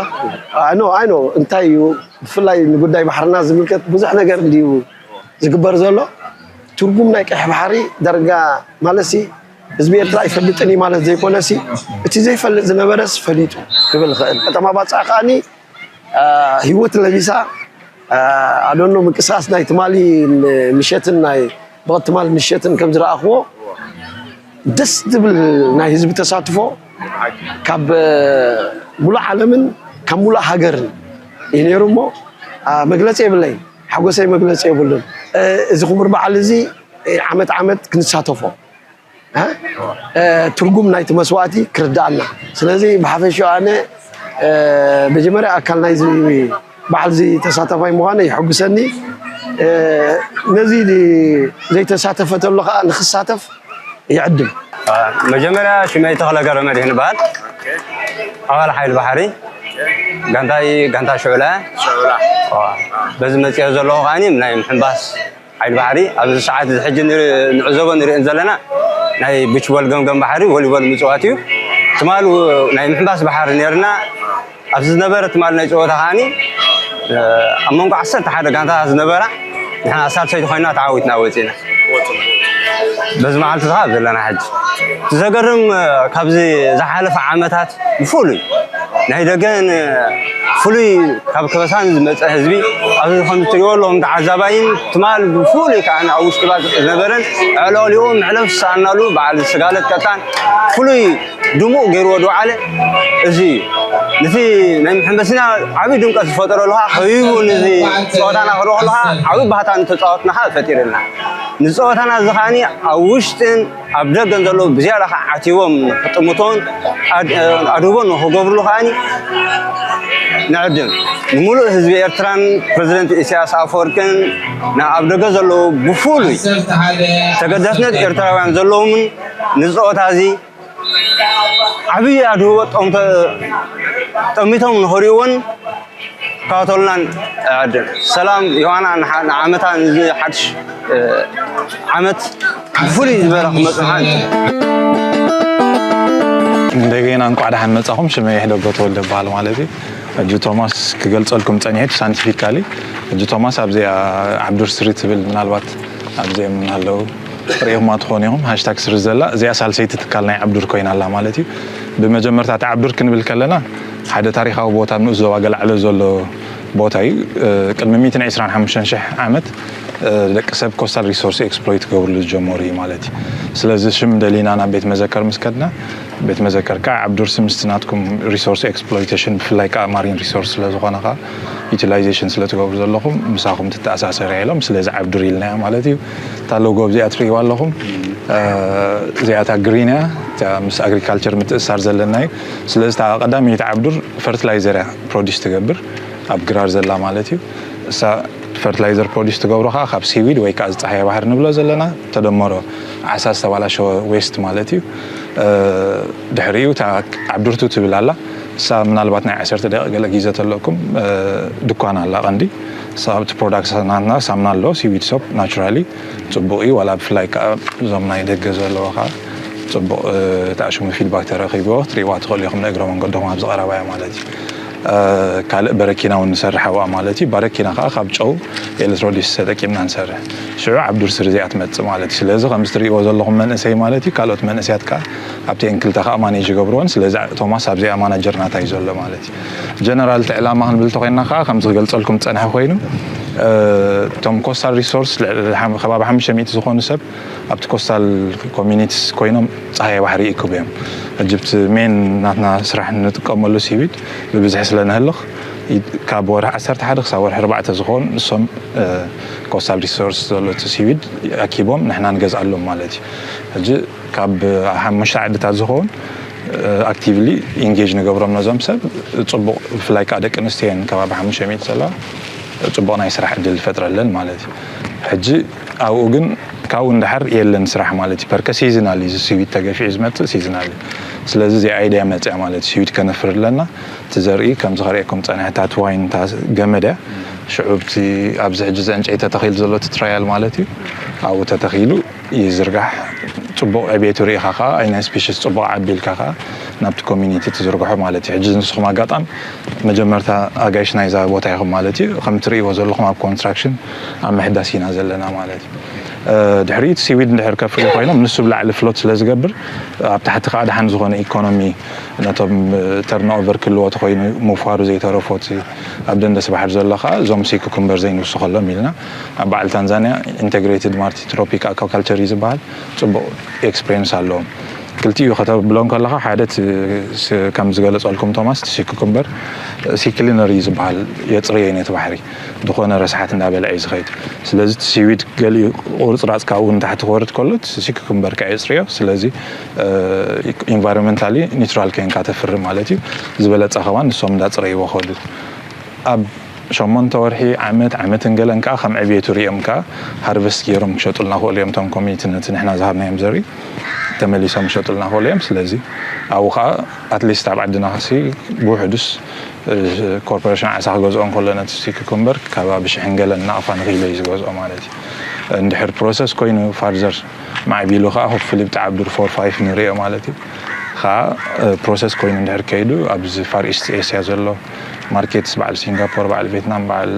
ኣኖ ኣይኖ እንታይ እዩ ብፍላይ ንጉዳይ ባሕርና ዝምልከት ብዙሕ ነገር እንድዩ ዝግበር ዘሎ። ትርጉም ናይ ቀይሕ ባሕሪ ዳርጋ ማለትሲ ህዝቢ ኤርትራ ኣይፈልጥን እዩ ማለት ዘይኮነሲ፣ እቲ ዘይፈልጥ ዝነበረስ ፈሊጡ ክብል ይኽእል። ከተማ ባጽዕ ከኣኒ፣ አ፣ ህይወት ለቢሳ፣ አ፣ ኣዶኖ ምንቅስቃስ ናይ ትማሊ ምሸትን ናይ ብቐትማል ምሸትን ከም ዝረኣኽዎ፣ ደስ ዝብል ናይ ህዝቢ ተሳትፎ ካብ፣ አ፣ ሙሉእ ዓለምን ካብ ሙሉእ ሃገርን እዩ ነይሩ እሞ፣ አ፣ መግለጺ የብለይን። ሓጎሰይ መግለጺ የብሉን። እ፣ እዚ ክቡር በዓል እዚ፣ እ፣ ዓመት ዓመት ክንሳተፎ፣ እ፣ እ፣ ትርጉም ናይቲ መስዋእቲ ክርድኣና። ስለዚ ብሓፈሻ ኣነ፣ እ፣ መጀመርያ ኣካል ናይዚ በዓል እዚ ተሳታፋይ ምዃነ የሐጉሰኒ። እ፣ ነዚ ዘይተሳተፈ ተሎ ከኣ ንኽሳተፍ ይዕድም። መጀመርያ ሽመይ ተኽለ ገብረመድህን ይበሃል። ኣባል ሓይሊ ባሕሪ፣ ጋንታይ ጋንታ ሽዑላ። ሽዑላ። በዚ መፅኦ ዘለኹ ከዓኒ ናይ ምሕንባስ ሓይሊ ባሕሪ ኣብዚ ሰዓት እዚ ሕጂ ንር-፣ ንዕዘቦ ንርእን ዘለና ናይ ቢች ቦል ገምገም ባሕሪ ቮሊቦል ምፅዋት እዩ። ትማሉ ናይ ምሕንባስ ባሕሪ ነርና። ኣብዚ ዝነበረ ትማል ናይ ፀወታ ከዓኒ፣ እ፣ ኣብ መንጎ ዓሰርተ ሓደ ጋንታ ዝነበራ ንሕና ሳልሰይቲ ኮይና ተዓዊትና ወፂና። በዚ መዓልቲ እዚ ካብ ዘለና ሕጂ እቲ ዘገርም፣ እ፣ ካብዚ ዝሓለፈ ዓመታት ብፍሉይ ናይ ደገን፣ እ፣ ፍሉይ ካብ ከበሳን ዝመፀ ህዝቢ ኣብዚ ከም እትሪእዎ ኣለኹም ተዓዛባይን ትማል ብፍሉይ ከዓ ኣብ ውሽጢ ባጽዕ ዝነበረን ዕለሊኡ መዕለፍ ዝሰኣናሉ በዓል ስጋለት ቀጣን ፍሉይ ድሙቕ ገይርዎ ዝወዓለ እዚ እዩ። ነቲ ናይ መሐንበሲና ዓብዪ ድምቀት ዝፈጠረሉ ከዓ ከቢቡ ነዚ ፀወታና ክርኢ ከለኻ ዓብዪ ባህታ ንተፃወትና ከዓ ፈጢርልና። ንፀወታና እዚ ከዓኒ ኣብ ውሽጥን ኣብ ደገን ዘለዉ ብዝያዳ ከዓ ዓቲቦም ንክጥምቶን ኣድ-፣ ኣድህቦን ንክገብርሉ ከዓኒ ንዕድም። ንምሉእ ህዝቢ ኤርትራን ፕረዚደንት ኢሳያስ ኣፈወርቅን ንኣብ ደገ ዘለዉ ብፍሉይ ተገዳስነት ኤርትራውያን ዘለዎምን ንፀወታ እዚ ዓብዪ ኣድህቦ ጠምተ-፣ ጠሚቶም ንኽርእይዎን ክከታተሉናን እዕድም። ሰላም ዮሃና ንሓ-፣ ንዓመታ ንዚ ሓድሽ፣ እ፣ ዓመት ብፍሉይ ዝበለ ክመጽእ ሓንቲ። እንደገና እንኳዕ ደሓን መጻኹም። ሽመይ ሕደጎ ተወልደ ይበሃል ማለት እዩ። ሕጂ ቶማስ ክገልጸልኩም ጸኒሐ ሳይንቲፊካሊ። ሕጂ ቶማስ ኣብዚኣ ዓብዱር ስሪ ትብል ምናልባት ኣብዚኦም ኣለዉ ርኢኹማ ትኾኑ ኢኹም። ሃሽታግ ስሪ ዘላ እዚኣ ሳልሰይቲ ትካል ናይ ዓብዱር ኮይና ኣላ ማለት እዩ። ብመጀመርታ እቲ ዓብዱር ክንብል ከለና ሓደ ታሪኻዊ ቦታ ኣብ ንኡስ ዞባ ገላዕሎ ዘሎ ቦታ እዩ። እ፣ ቅድሚ ሚእትን ዕስራን ሓሙሽተን ሽሕ ዓመት፣ እ፣ ደቂ ሰብ ኮስታል ሪሶርስ ኤክስፕሎይት ክገብርሉ ዝጀመሩ እዩ ማለት እዩ። ስለዚ ሽም ደሊና ናብ ቤት መዘከር ምስ ከድና፣ ቤት መዘከር ከዓ ዓብዱር ስምስቲ ናትኩም ሪሶርስ ኤክስፕሎይቴሽን ብፍላይ ከዓ ማሪን ሪሶርስ ስለ ዝኾነ ከዓ ዩቲላይዜሽን ስለ ትገብሩ ዘለኹም ምሳኹም ትተኣሳሰር ኢሎም፣ ስለዚ ዓብዱር ኢልናያ ማለት እዩ። እታ ሎጎ ኣብዚኣ ትርእይዋ ኣለኹም፣ እ፣ እዚኣ እታ ግሪን እያ፣ እታ ምስ ኣግሪካልቸር ምትእሳር ዘለና እዩ። ስለዚ እታ ቀዳመይቲ ዓብዱር ፈርትላይዘር እያ ፕሮዲስ ትገብር፣ ኣብ ግራር ዘላ ማለት እዩ። እሳ ፈርትላይዘር ፕሮዲስ ትገብሮ ከዓ ካብ ሲዊድ ወይ ከዓ ዝፀሃየ ባሕሪ ንብሎ ዘለና ተደመሮ ዓሳ ዝተባላሸወ ዌስት ማለት እዩ። እ፣ ድሕሪኡ እታ ዓብዱርቱ ትብል ኣላ። እሳ ምናልባት ናይ ዓሰርተ ደቂቕ ገለ ግዜ ተለኩም፣ እ፣ ድኳን ኣላ ቀንዲ። እሳ ኣብቲ ፕሮዳክት ናትና ሳምና ኣሎ፣ ሲዊድ ሶፕ ናቹራሊ ጽቡቕ እዩ። ዋላ ብፍላይ ከዓ እዞም ናይ ደገ ዘለዉ ከዓ ጽቡቕ፣ እ፣ ተኣሽሙ ፊድባክ ተረኺብዎ ክትርእይዋ ትኽእሉ ኢኹም፣ ንእግረ መንገድኹም ኣብዚ ቀረባ እያ ማለት እዩ። እ፣ ካልእ በረኪና እውን ንሰርሕ ኣብኣ ማለት እዩ። በረኪና ከዓ ካብ ጨው ኤሌክትሮሊስ ተጠቂምና ንሰርሕ። ሽዑ ዓብዱር ስሪ እዚኣ ትመጽእ ማለት እዩ። ስለዚ ከምዚ ትርእይዎ ዘለኹም መንእሰይ ማለት እዩ፣ ካልኦት መንእሰያት ከዓ ኣብቲ ኤንክልታ ከዓ ማኔጅ ይገብርዎን። ስለዚ ቶማስ ኣብዚኣ ማናጀር ናታ እዩ ዘሎ ማለት እዩ። ጀነራል እቲ ዕላማ ክንብል እንተኮይንና ከዓ ከምዚ ክገልጸልኩም ዝጸንሐ ኮይኑ፣ እ፣ እቶም ኮስታል ሪሶርስ ልዕሊ ሓም-፣ ከባቢ ሓሙሽተ ሚእቲ ዝኾኑ ሰብ ኣብቲ ኮስታል ኮሚኒቲስ ኮይኖም ጸሃየ ባሕሪ ይእክቡ እዮም። ሕጂ ኣብቲ ሜን ናትና ስራሕ እንጥቀመሉ ሲዊድ ብብዝሒ ስለ ነህልኽ፣ ይ-፣ ካብ ወርሒ ዓሰርተ ሓደ ክሳብ ወርሒ ኣርባዕተ ዝኾኑ ንሶም፣ እ፣ ኮስታል ሪሶርስ ዘሎ እቲ ሲዊድ ኣኪቦም ንሕና ንገዝኣሎም ማለት እዩ። ሕጂ ካብ ሓሙሽተ ዓድታት ዝኸውን፣ እ፣ ኣክቲቭሊ ኢንጌጅ ንገብሮም ነዞም ሰብ ጽቡቕ፣ ብፍላይ ከዓ ደቂ ኣንስትዮ እየን ከባቢ ሓሙሽተ ሚእቲ ዘለዋ፣ ጽቡቕ ናይ ስራሕ ዕድል ይፈጥረለን ማለት እዩ። ሕጂ ኣብኡ ግን ካብኡ እንዳሓር የለን ስራሕ ማለት እዩ። ፐርከ ሲዝናል እዩ፣ እዚ ስዊት ተገፊዑ ዝመጽእ ሲዝናል እዩ። ስለዚ እዚ ኣይድያ መጽያ ማለት እዩ። ስዊት ከነፍር ኣለና። እቲ ዘርኢ ከምዚ ከርእየኩም ጸኒሐ፣ እታ ትዋይን እታ ገመድ እያ። ሽዑ ኣብቲ ኣብዚ ሕጂ እዚ ዕንጨይቲ ተተኺሉ ዘሎ እቲ ትራያል ማለት እዩ። ኣብኡ ተተኺሉ ይዝርጋሕ። ጽቡቕ ዕቤቱ ርኢኻ ከኣ ኣይናይ ስፒሽስ ጽቡቕ ዓቢ ኢልካ ከኣ ናብቲ ኮሚኒቲ ትዝርግሖ ማለት እዩ። ሕጂ ንስኹም ኣጋጣሚ መጀመርታ ኣጋይሽ ናይዛ ቦታ ኢኹም ማለት እዩ። ከም ትርእይዎ ዘለኹም ኣብ ኮንስትራክሽን ኣብ ምሕዳስ ኢና ዘለና ማለት እዩ። ድሕሪኡ እቲ ሲዊድ እንድሕር ከፍሪ ኮይኖም ንሱ ብላዕሊ ፍሎት ስለ ዝገብር ኣብ ታሕቲ ከዓ ደሓን ዝኾነ ኢኮኖሚ ነቶም ተርንኦቨር ክልዎ ተኮይኑ ምውፋሩ ዘይተረፎ እቲ ኣብ ደንደስ ባሕሪ ዘሎ ከዓ እዞም ሲ ኩኩምበር ዘይንውስኸሎም ኢልና ኣብ በዓል ታንዛንያ ኢንቴግሬትድ ማልቲ ትሮፒክ ኣኳካልቸር እዩ ዝበሃል። ፅቡቅ ኤክስፔሪንስ ኣለዎም። ክልቲኡ ከተብሎ ከለኻ ሓደ እቲ ስ- ከም ዝገለጸልኩም ቶማስ እቲ ሲ ኩኩምበር ሲ ክሊነር እዩ ዝበሃል። የፅርዮ ነቲ ባሕሪ ዝኾነ ረስሓት እንዳበልዐ እዩ ዝኸይድ። ስለዚ እቲ ሲዊድ ገሊኡ ቁርፅራፅ ካብኡ ንታሕቲ ክወርድ ከሎ እቲ ሲ ኩኩምበር ከዓ የፅርዮ። ስለዚ ኢንቫይሮንመንታሊ ኒውትራል ኮይንካ ተፍሪ ማለት እዩ። ዝበለፀ ከማን ንሶም እንዳፅረይዎ ከዱ ኣብ ሸሞንተ ወርሒ ዓመት ዓመትን ገለን ከዓ ከም ዕብየቱ ሪኦም ከዓ ሃርቨስት ገይሮም ክሸጡልና ክእሉ እዮም። እቶም ኮሚኒቲ ነቲ ንሕና ዝሃብናዮም ዘርኢ ተመሊሶም ክሸጡልና ክእሉ እዮም። ስለዚ ኣብኡ ከዓ ኣትሊስት ኣብ ዓድና ክሲ ብውሕዱስ ኮርፖሬሽን ዓሳ ክገዝኦ እንከሎ ነቲ ሲ ኩኩምበር ከባቢ ሽሕን ገለን ናቕፋ ንክኢሎ እዩ ዝገዝኦ ማለት እዩ። እንድሕር ፕሮሰስ ኮይኑ ፋርዘር ማዕቢሉ ከዓ ሆፕፉሊ ብጣዕሚ ብር ፎር ፋይፍ ንሪኦ ማለት እዩ። ከዓ ፕሮሰስ ኮይኑ እንድሕር ከይዱ ኣብዚ ፋር ኢስት ኤስያ ዘሎ ማርኬትስ በዓል ሲንጋፖር በዓል ቬትናም በዓል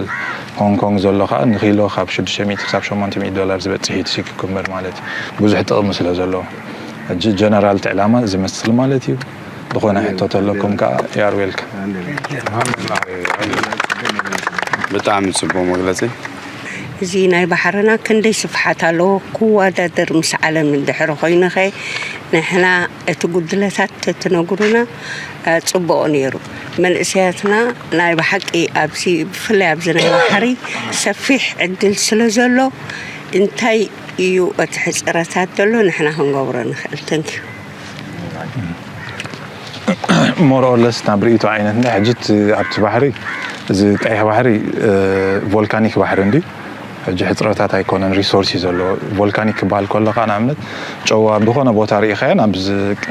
ሆንግ ኮንግ ዘሎ ከዓ ንኪሎ ካብ ሽዱሽተ ሚእቲ ክሳብ ሸሞንተ ሚእቲ ዶላር ዝበፅሕ እዩ እቲ ሲ ኩኩምበር ማለት እዩ። ብዙሕ ጥቕሚ ስለ ዘለዎ ሕጂ ጀነራል እቲ ዕላማ ዝመስል ማለት እዩ። ዝኾነ ሕቶ ተለኩም ከዓ you are welcome። ብጣዕሚ ፅቡቅ መግለፂ። እዚ ናይ ባሕርና ክንደይ ስፍሓት ኣለዎ ክወዳደር ምስ ዓለም እንድሕሪ ኮይኑኸ ንሕና እቲ ጉድለታት ተትነግሩና ፅቡቕ ነይሩ። መንእሰያትና ናይ ብሓቂ ኣብዚ ብፍላይ ኣብዚ ናይ ባሕሪ ሰፊሕ ዕድል ስለ ዘሎ እንታይ እዩ እቲ ሕፅረታት ዘሎ ንሕና ክንገብሮ ንኽእል? ተንኪዩ። ሞር ኦር ለስ ናብ ርእይቶ ዓይነት እንዳ ሕጂ እቲ ኣብቲ ባሕሪ እዚ ቀይሕ ባሕሪ ቮልካኒክ ባሕሪ እንዲ ሕጂ ሕፅረታት ኣይኮነን። ሪሶርስ እዩ ዘለዎ። ቮልካኒክ ክበሃል ከሎ ከዓ ንኣብነት ጨው ኣብ ዝኾነ ቦታ ርኢኻዮ ናብ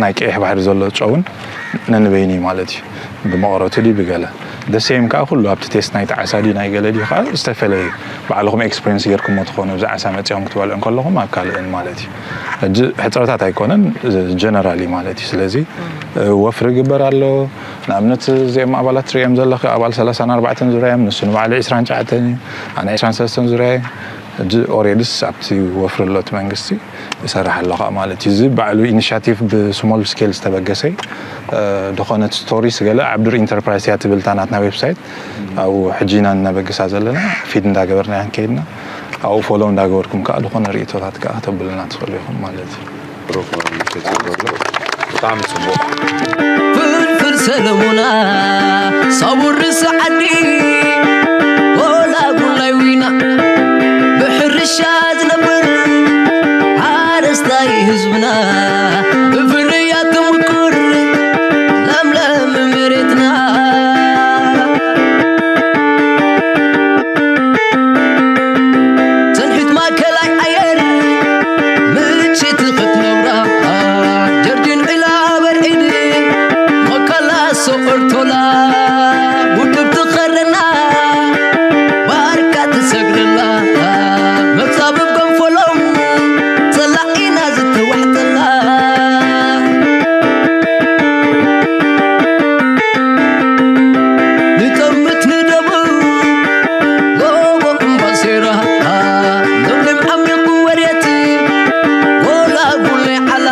ናይ ቀይሕ ባሕሪ ዘሎ ጨውን ነንበይኑ እዩ ማለት እዩ። ብመቐረቱ ድዩ ብገለ ደሴም ከዓ ኩሉ ኣብቲ ቴስት ናይቲ ዓሳ ድዩ ናይ ገለ ድዩ ከዓ ዝተፈለየ ባዕልኹም ኤክስፔሪንስ ጌርኩሞ ትኾኑ እዚ ዓሳ መፂኦም ክትበልዑ ከለኹም ኣብ ካልእን ማለት እዩ። ሕጂ ሕፅረታት ኣይኮነን ጀነራሊ ማለት እዩ። ስለዚ ወፍሪ ግበር ኣሎ። ንኣብነት እዚኦም ኣባላት ትሪኦም ዘለኺ ኣባል ሰላሳን ኣርባዕተን ዙርያ እዮም። ንሱ ንባዕሉ ዒስራን ትሽዓተን እዩ። ኣነ ዒስራን ሰለስተን ዙርያ እየ። ሕጂ ኦሬድስ ኣብቲ ወፍሪ ኣሎ እቲ መንግስቲ ይሰርሕ ኣሎ ከዓ ማለት እዩ። እዚ ባዕሉ ኢኒሽቲቭ ብስሞል ስኬል ዝተበገሰ እዩ። ዝኾነት ስቶሪስ ገለ ዓብዱር ኢንተርፕራይስ እያ ትብል እታ ናትና ዌብሳይት ኣብኡ ሕጂ ኢና እነበግሳ ዘለና። ፊድ እንዳገበርና ኢና ከይድና ኣብኡ ፎሎ እንዳገበርኩም ከዓ ዝኾነ ርእቶታት ከዓ ከተብሉና ትኽእሉ ኢኹም ማለት እዩ። ብጣዕሚ ፅቡቅ። ፍልፍል ሰለሙና ሳቡር ርእሲ ዓዲ ወላ ጉላይ ዊና ብሕርሻ ዝነብር ሓረስታይ ህዝብና ብፍርያት ትምኩር ለምለም መሬትና ትንሒት ማእከላይ ኣየር ምችቲ ክትነብራ ጀርዲን ዒላ በርዒድ መከላ ሶቆርቶላ ውድብ ትኸረና ባርካ ትሰግደላ መብጻ ብገንፈሎም ጸላኢና ዝተዋሕጠላ ንጠምት ንደቡ ጎቦ እምባሴራ ለምለም ዓሚቑ ወሬት ጎላ ጉሌ ዓላ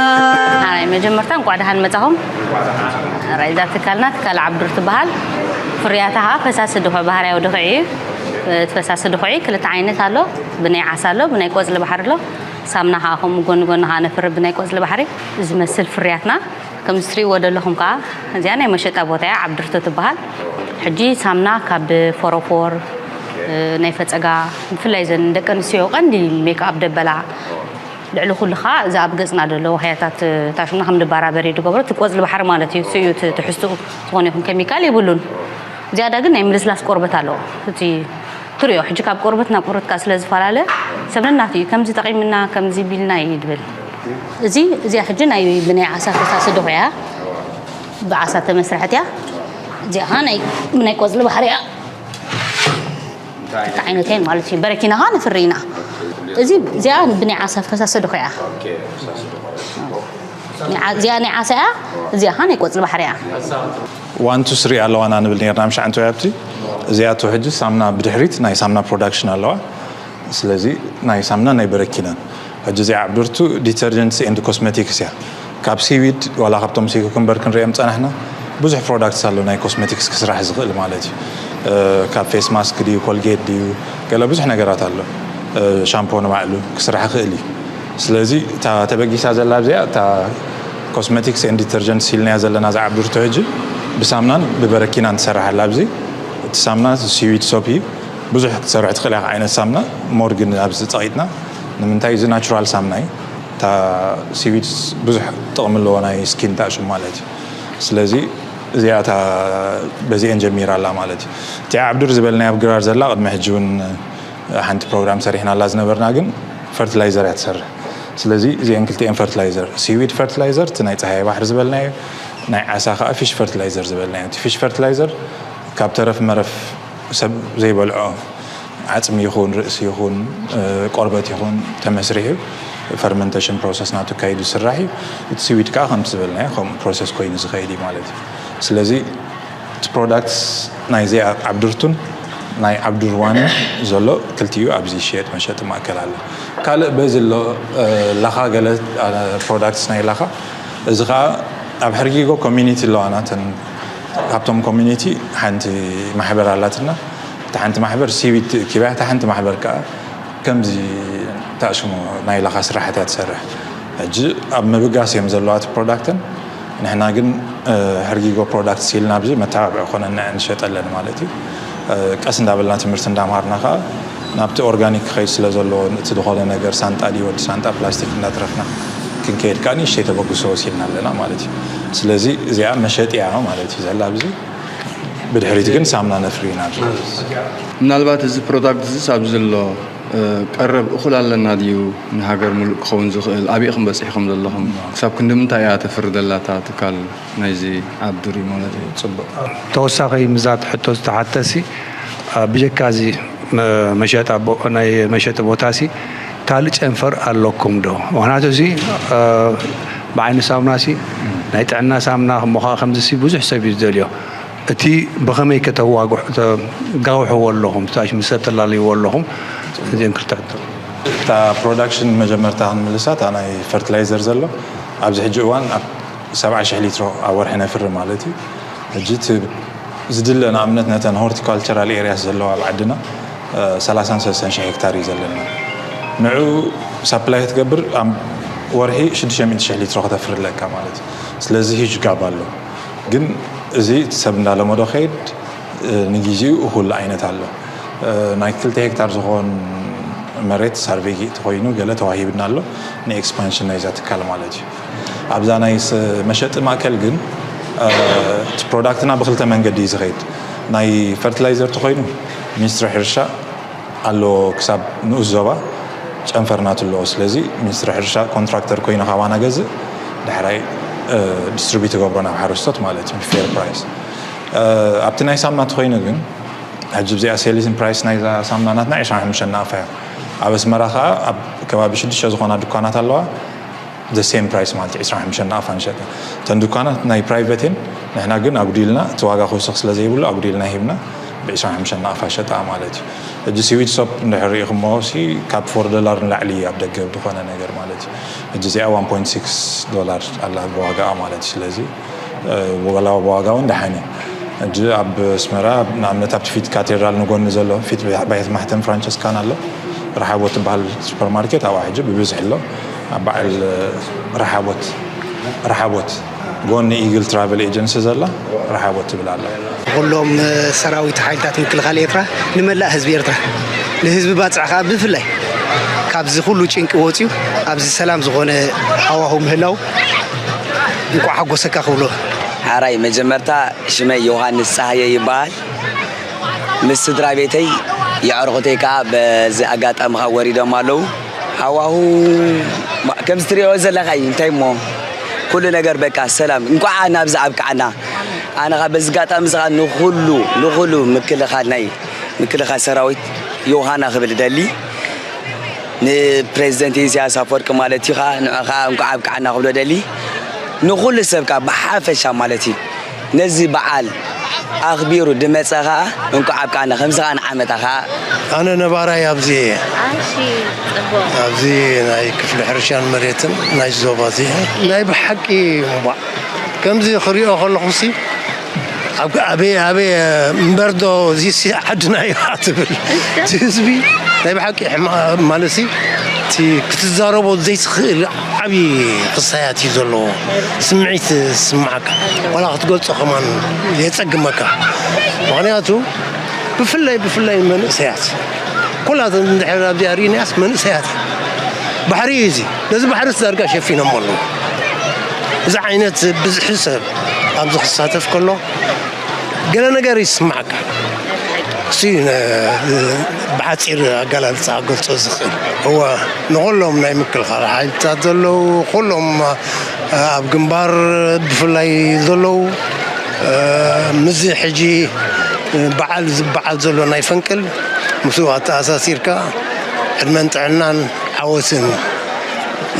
ናይ መጀመርታ እንቋዕ ደሓን መጻኹም። ራይዛ ትካልና ትካል ዓብዱር ትበሃል። ፍርያታ ከዓ ፈሳሲ ድኹዒ ባህርያዊ ድኹዒ እዩ። እቲ ፈሳሲ ድኹዒ ክልተ ዓይነት ኣሎ። ብናይ ዓሳ ኣሎ፣ ብናይ ቆጽሊ ባሕሪ ኣሎ። ሳምና ከዓ ከምኡ ጎኒ ጎኒ ከዓ ነፍሪ ብናይ ቆጽሊ ባሕሪ ዝመስል ፍርያትና ከምዚ ትሪእዎ ዘለኹም ከዓ እዚኣ ናይ መሸጣ ቦታ እያ ዓብድርቶ ትበሃል። ሕጂ ሳምና ካብ ፎሮፎር ናይ ፈፀጋ ብፍላይ ዘን ደቂ ኣንስትዮ ቀንዲ ሜክኣፕ ደበላ ልዕሊ ኩሉ ከዓ እዚ ኣብ ገፅና ዘሎ ዋህያታት ታሽምና ከም ንባራበር እዩ ዝገብሮ እቲ ቆፅሊ ባሕሪ ማለት እዩ። እሱ እዩ እቲ ትሕዝትኡ ዝኾነ ይኹን ኬሚካል የብሉን። ዝያዳ ግን ናይ ምልስላስ ቆርበት ኣለዎ እቲ ትሪኦ ሕጂ ካብ ቆርበት ናብ ቆርበት ከዓ ስለ ዝፈላለ ሰብ ነናቱ እዩ ከምዚ ጠቒምና ከምዚ ቢልና እዩ ድብል። እዚ እዚኣ ሕጂ ናይ ብናይ ዓሳ ፈሳሲ ድኹዒ እያ። ብዓሳ ተመስርሐት እያ። እዚኣ ኸዓ ናይ ብናይ ቆፅሊ ባሕሪ እያ። ክልተ ዓይነት እየን ማለት እዩ። በረኪና ኸዓ ንፍሪ ኢና። እዚ እዚኣ ብናይ ዓሳ ፈሳሲ ድኹዒ እያ። እዚኣ ናይ ዓሳ እያ። እዚኣ ኸዓ ናይ ቆፅሊ ባሕሪ እያ። ዋን ቱ ስሪ ኣለዋና ንብል ነርና ምሽ ዓንተወይ ኣብቲ እዚኣቶ ሕጂ ሳምና ብድሕሪት ናይ ሳምና ፕሮዳክሽን ኣለዋ። ስለዚ ናይ ሳምና ናይ በረኪናን። ሕጂ እዚኣ ዓብድርቱ ዲተርጀንትስ ኤንድ ኮስሜቲክስ እያ። ካብ ሲዊድ ዋላ ካብቶም ሲኩ ክንበር ክንሪኦም ጸናሕና ብዙሕ ፕሮዳክትስ ኣሎ ናይ ኮስሜቲክስ ክስራሕ ዝኽእል ማለት እዩ። ካብ ፌስ ማስክ ድዩ ኮልጌት ድዩ ገለ ብዙሕ ነገራት ኣሎ። ሻምፖ ንባዕሉ ክስራሕ ይኽእል እዩ። ስለዚ እታ ተበጊሳ ዘላ ኣብዚኣ እታ ኮስሜቲክስ ኤንድ ዲተርጀንትስ ኢልናያ ዘለና እዛ ዓብድርቱ ሕጂ ብሳምናን ብበረኪናን ትሰርሓላ ኣብዚ። እቲ ሳምና ሲዊድ ሶፕ እዩ። ብዙሕ ክትሰርሕ ትኽእል ኢኻ ዓይነት ሳምና። ሞር ግን ኣብዚ ጸቒጥና ንምንታይ እዚ ናቹራል ሳምና እዩ። እታ ሲዊድ ብዙሕ ጥቕሚ ኣለዎ ናይ ስኪን ታሽም ማለት እዩ። ስለዚ እዚኣ እታ በዚአን ጀሚራ ኣላ ማለት እዩ። እቲኣ ዓብዱር ዝበልናያ ኣብ ግራር ዘላ ቅድሚ ሕጂ እውን ሓንቲ ፕሮግራም ሰሪሕናላ ዝነበርና ግን ፈርቲላይዘር እያ ትሰርሕ። ስለዚ እዚአን ክልቲአን ፈርቲላይዘር ሲዊድ ፈርቲላይዘር እቲ ናይ ፀሃይ ባሕሪ ዝበልናዮ ናይ ዓሳ ከዓ ፊሽ ፈርቲላይዘር ዝበልናዮ እቲ ፊሽ ፈርቲላይዘር ካብ ተረፍ መረፍ ሰብ ዘይበልዖ ዓፅሚ ይኹን ርእሲ ይኹን ቆርበት ይኹን ተመስሪሑ ፈርመንቴሽን ፕሮሰስ ናቱ ካይዱ ዝስራሕ እዩ። እቲ ሲዊድ ከዓ ከምቲ ዝበልናዮ ከምኡ ፕሮሰስ ኮይኑ ዝኸይድ እዩ ማለት እዩ። ስለዚ እቲ ፕሮዳክትስ ናይዚ ዓብዱርቱን ናይ ዓብዱር ዋን ዘሎ ክልቲኡ ኣብዚ ዝሽየጥ መሸጢ ማእከል ኣሎ። ካልእ በዚ ኣሎ ላኻ ገለ ፕሮዳክትስ ናይ ላኻ እዚ ከዓ ኣብ ሕርጊጎ ኮሚኒቲ ኣለዋና እተን ካብቶም ኮሚኒቲ ሓንቲ ማሕበር ኣላትና። እታ ሓንቲ ማሕበር ሲዊት ኪባያ እታ ሓንቲ ማሕበር ከዓ ከምዚ ታእሽሙ ናይ ላኻ ስራሕት እያ ትሰርሕ። ሕጂ ኣብ ምብጋስ እዮም ዘለዋ እቲ ፕሮዳክትን ንሕና ግን ሕርጊጎ ፕሮዳክት ሲልና ኣብዚ መተባብዒ ኮነና ንሸጠለን ማለት እዩ። ቀስ እንዳበልና ትምህርቲ እንዳምሃርና ከዓ ናብቲ ኦርጋኒክ ክኸይድ ስለ ዘለዎ እቲ ዝኾነ ነገር ሳንጣ ድዩ ወዲ ሳንጣ ፕላስቲክ እንዳትረፍና ክንከየድ ከዓ ንእሽተይ ተበግሶ ወሲድና ኣለና ማለት እዩ። ስለዚ እዚኣ መሸጢያ ማለት እዩ ዘላ ኣብዚ። ብድሕሪት ግን ሳምና ነፍሪ ኢና። ምናልባት እዚ ፕሮዳክት እዚ ኣብዚ ዘሎ ቀረብ እኹል ኣለና ድዩ ንሃገር ሙሉእ ክኸውን ዝኽእል ኣበይ ኢኹም በፂሕኹም ዘለኹም ክሳብ ክንዲ ምንታይ እያ ተፍሪ ዘላ እታ ትካል ናይዚ ዓብዱሪ ማለት እዩ። ፅቡቅ። ተወሳኺ ምዛ ሕቶ ዝተሓተሲ ብጀካ እዚ ናይ መሸጢ ቦታሲ ካልእ ጨንፈር ኣለኩም ዶ? ምክንያቱ እዚ ብዓይኒ ሳሙናሲ ናይ ጥዕና ሳሙና እሞ ከዓ ከምዚሲ ብዙሕ ሰብ እዩ ዝደልዮ። እቲ ብኸመይ ከተዋግሕ ተጋውሕዎ ኣለኹም ታሽ ምስ ሰብ ተላለይዎ ኣለኹም እዚን ክልተ ሕቶ። እታ ፕሮዳክሽን መጀመርታ ክንምልሳ እታ ናይ ፈርቲላይዘር ዘሎ ኣብዚ ሕጂ እዋን ኣብ ሰብዓ ሽሕ ሊትሮ ኣብ ወርሒ ነፍሪ ማለት እዩ። ሕጂ እቲ ዝድለ ንኣብነት ነተን ሆርቲካልቸራል ኤርያስ ዘለዋ ኣብ ዓድና ሰላሳን ሰለስተን ሽሕ ሄክታር እዩ ዘለና። ንዑ ሳፕላይ ክትገብር ኣብ ወርሒ ሽዱሽተ ሚእቲ ሽሕ ሊትሮ ከተፍሪ ኣለካ ማለት እዩ። ስለዚ ሂጅ ጋብ ኣሎ። ግን እዚ እቲ ሰብ እንዳለመዶ ከይድ ንጊዜኡ እኹል ዓይነት ኣሎ። ናይ ክልተ ሄክታር ዝኾን መሬት ሳርቬይ ተኾይኑ ገለ ተዋሂብና ኣሎ ንኤክስፓንሽን ናይዛ ትካል ማለት እዩ። ኣብዛ ናይ መሸጢ ማእከል ግን እቲ ፕሮዳክትና ብክልተ መንገዲ እዩ ዝኸይድ። ናይ ፈርቲላይዘር ተኾይኑ ሚኒስትሪ ሕርሻ ኣሎ ክሳብ ንኡስ ዞባ ጨንፈር ናቱ ኣለዎ። ስለዚ ሚኒስትሪ ሕርሻ ኮንትራክተር ኮይኑ ካባና ገዝእ ዳሕራይ ዲስትሪቢዩት ይገብሮ ናብ ሓረስቶት ማለት እዩ ብፌር ፕራይስ። ኣብቲ ናይ ሳምና ተኾይኑ ግን ሕጂ ብዚኣ ሴሊንግ ፕራይስ ናይዛ ሳምና ናትና ዕስራን ሓሙሽተን ናቕፋ እያ። ኣብ ኣስመራ ከዓ ኣብ ከባቢ ሽዱሽተ ዝኾና ድኳናት ኣለዋ። The same price ማለት ዕስራን ሓሙሽተን ናቕፋ ንሸጠ። እተን ድኳናት ናይ ፕራይቬት እየን። ንሕና ግን ኣጉዲልና እቲ ዋጋ ክውስኽ ስለ ዘይብሉ ኣጉዲልና ሂብና ብዕስራን ሓሙሽተን ናቕፋ ሸጣ ማለት እዩ። ሕጂ ሲዊድ ሶፕ እንድሕር ርኢኹሞ ሲ ካብ ፎር ዶላር ንላዕሊ እዩ ኣብ ደገ ዝኾነ ነገር ማለት እዩ። ሕጂ እዚኣ ዋን ፖይንት ሲክስ ዶላር ኣላ ብዋጋኣ ማለት እዩ። ስለዚ ዋላ ብዋጋ እውን ደሓን እዩ። ሕጂ ኣብ ኣስመራ ንኣብነት ኣብቲ ፊት ካቴድራል ንጎኒ ዘሎ ፊት ቤት ማሕተም ፍራንቸስካን ኣሎ ረሓቦት ትበሃል ሱፐርማርኬት ኣብኣ ሕጂ ብብዝሒ ኣሎ። ኣብ በዓል ረሓቦት ረሓቦት ጎኒ ኢግል ትራቨል ኤጀንሲ ዘላ ረሓቦት ትብል ኣላ። ኩሎም ሰራዊት ሓይልታት ምክልኻል ኤርትራ ንመላእ ህዝቢ ኤርትራ ንህዝቢ ባጽዕ ከዓ ብፍላይ ካብዚ ኩሉ ጭንቂ ወፅዩ ኣብዚ ሰላም ዝኾነ ሃዋሁ ምህላው እንኳዕ ሓጎሰካ ክብሎ። ሓራይ መጀመርታ ሽመይ ዮሃንስ ጸሃየ ይበሃል። ምስ ስድራ ቤተይ የዕርኹተይ ከዓ በዚ ኣጋጣሚ ከዓ ወሪዶም ኣለዉ። ሃዋሁ ከምዚ ትሪኦ ዘለኻ እዩ እንታይ እሞ ኩሉ ነገር በቃ ሰላም እንኳዓ ናብዚ ኣብቅዓና። ኣነ ከዓ በዚ ኣጋጣሚ እዚ ከዓ ንኩሉ ንኩሉ ምክልኻል ናይ ምክልኻል ሰራዊት ዮሃና ክብል ደሊ ንፕሬዚደንት ኢሳያስ ኣፈወርቂ ማለት እዩ ከዓ ንዑ ከዓ እንኳዕ ኣብቅዓና ክብሎ ደሊ ንኩሉ ሰብ ከዓ ብሓፈሻ ማለት እዩ ነዚ በዓል ኣኽቢሩ ድመጸ ኸኣ እንቋዕ ኣብቃዕና፣ ከምዚ ኸኣ ንዓመታ ኸኣ። ኣነ ነባራይ ኣብዚ እየ። ኣሺ ጽቡቕ። ኣብዚ ናይ ክፍሊ ሕርሻን መሬትን ናይ ዞባ እዚ ናይ ብሓቂ እምቧዕ ከምዚ ክሪኦ ከለኹሲ ኣብ ኣበይ ኣበይ እምበርዶ እዚሲ ዓድና እዩ ትብል። እቲ ህዝቢ ናይ ብሓቂ ሕማ- ማለትሲ እቲ ክትዛረቦ ዘይትኽእል ዓብዪ ክስታያት እዩ ዘለዎ። ስምዒት ዝስምዓካ ዋላ ክትገልጾ ከማን የጸግመካ። ምኽንያቱ ብፍላይ ብፍላይ መንእሰያት ኩላ እንድሕር ኣብዚኣ ርኢናያስ መንእሰያት ባሕሪ እዩ እዚ። ነዚ ባሕርስ ዳርጋ ሸፊኖሞ ኣለዉ። እዚ ዓይነት ብዝሒ ሰብ ኣብዚ ክሳተፍ ከሎ ገለ ነገር ይስማዓካ። እሱ እዩ ነ- ብሓፂር ኣገላልፃ ክገልፆ ዝኽእል። እወ፣ ንኹሎም ናይ ምክልኻል ሓይልታት ዘለዉ ኩሎም ኣብ ግንባር ብፍላይ ዘለዉ ምስዚ ሕጂ በዓል ዝበዓል ዘሎ ናይ ፈንቅል ምስኡ ኣተኣሳሲርካ ዕድመን ጥዕናን ዓወትን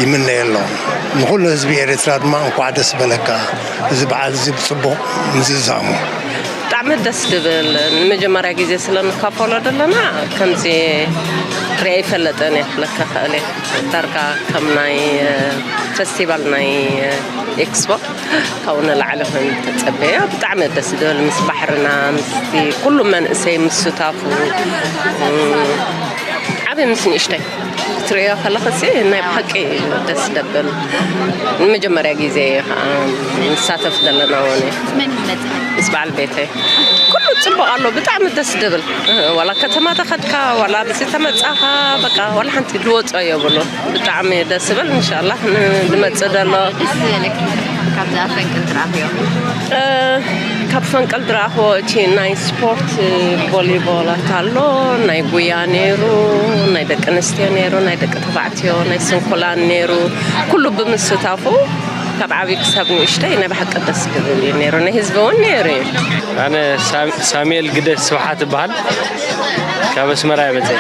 ይምነየሎም። ንኹሉ ህዝቢ ኤርትራ ድማ እንኳዕ ደስ በለካ። እዚ በዓል እዚ ብፅቡቕ ምዝዛሙ። ብጣዕሚ ደስ ድብል። ንመጀመርያ ግዜ ስለ ንካፈሎ ዘለና ከምዚ ሪኣ ይፈለጥን እየ ክብለካ ክእል እየ። ዳርጋ ከም ናይ ፈስቲቫል ናይ ኤክስፖ ካብኡ ንላዕሊ ኮይኑ ተጸበዮ። ብጣዕሚ ደስ ድብል ምስ ባሕርና ምስቲ ኩሉ መንእሰይ ምስ ሱታፉ ዓብይ ምስ ንእሽተይ ክትርእዮ ከለኽሲ ናይ ብሓቂ እዩ ደስ ደብል። ንመጀመርያ ግዜ እየ ከዓ ንሳተፍ ዘለና ወነ መን ይመጽእ? ምስ በዓል ቤተይ ኩሉ ጽቡቕ ኣሎ። ብጣዕሚ ደስ ድብል። ዋላ ከተማ ተኸድካ ዋላ ኣብዚ ተመጻኻ በቃ ዋላ ሓንቲ ዝወጾ የብሉ። ብጣዕሚ ደስ ዝብል። እንሻላ ንመጽእ ዘሎ ደስ ዝበለኪ ካብዛ ፈንቅል ትረኣኽዮ? ካብ ፈንቅል ድረኣኽዎ እቲ ናይ ስፖርት ቮሊቦላት ኣሎ፣ ናይ ጉያ ነይሩ፣ ናይ ደቂ ኣንስትዮ ነይሩ፣ ናይ ደቂ ተባዕትዮ ናይ ስንኩላን ነይሩ። ኩሉ ብምስታፉ ካብ ዓብዪ ክሳብ ንእሽተይ ናይ ብሓቂ ደስ ዝብል እዩ ነይሩ። ናይ ህዝቢ እውን ነይሩ እዩ። ኣነ ሳሙኤል ግደ ስብሓት እበሃል። ካብ ኣስመራ እየ መፅእ።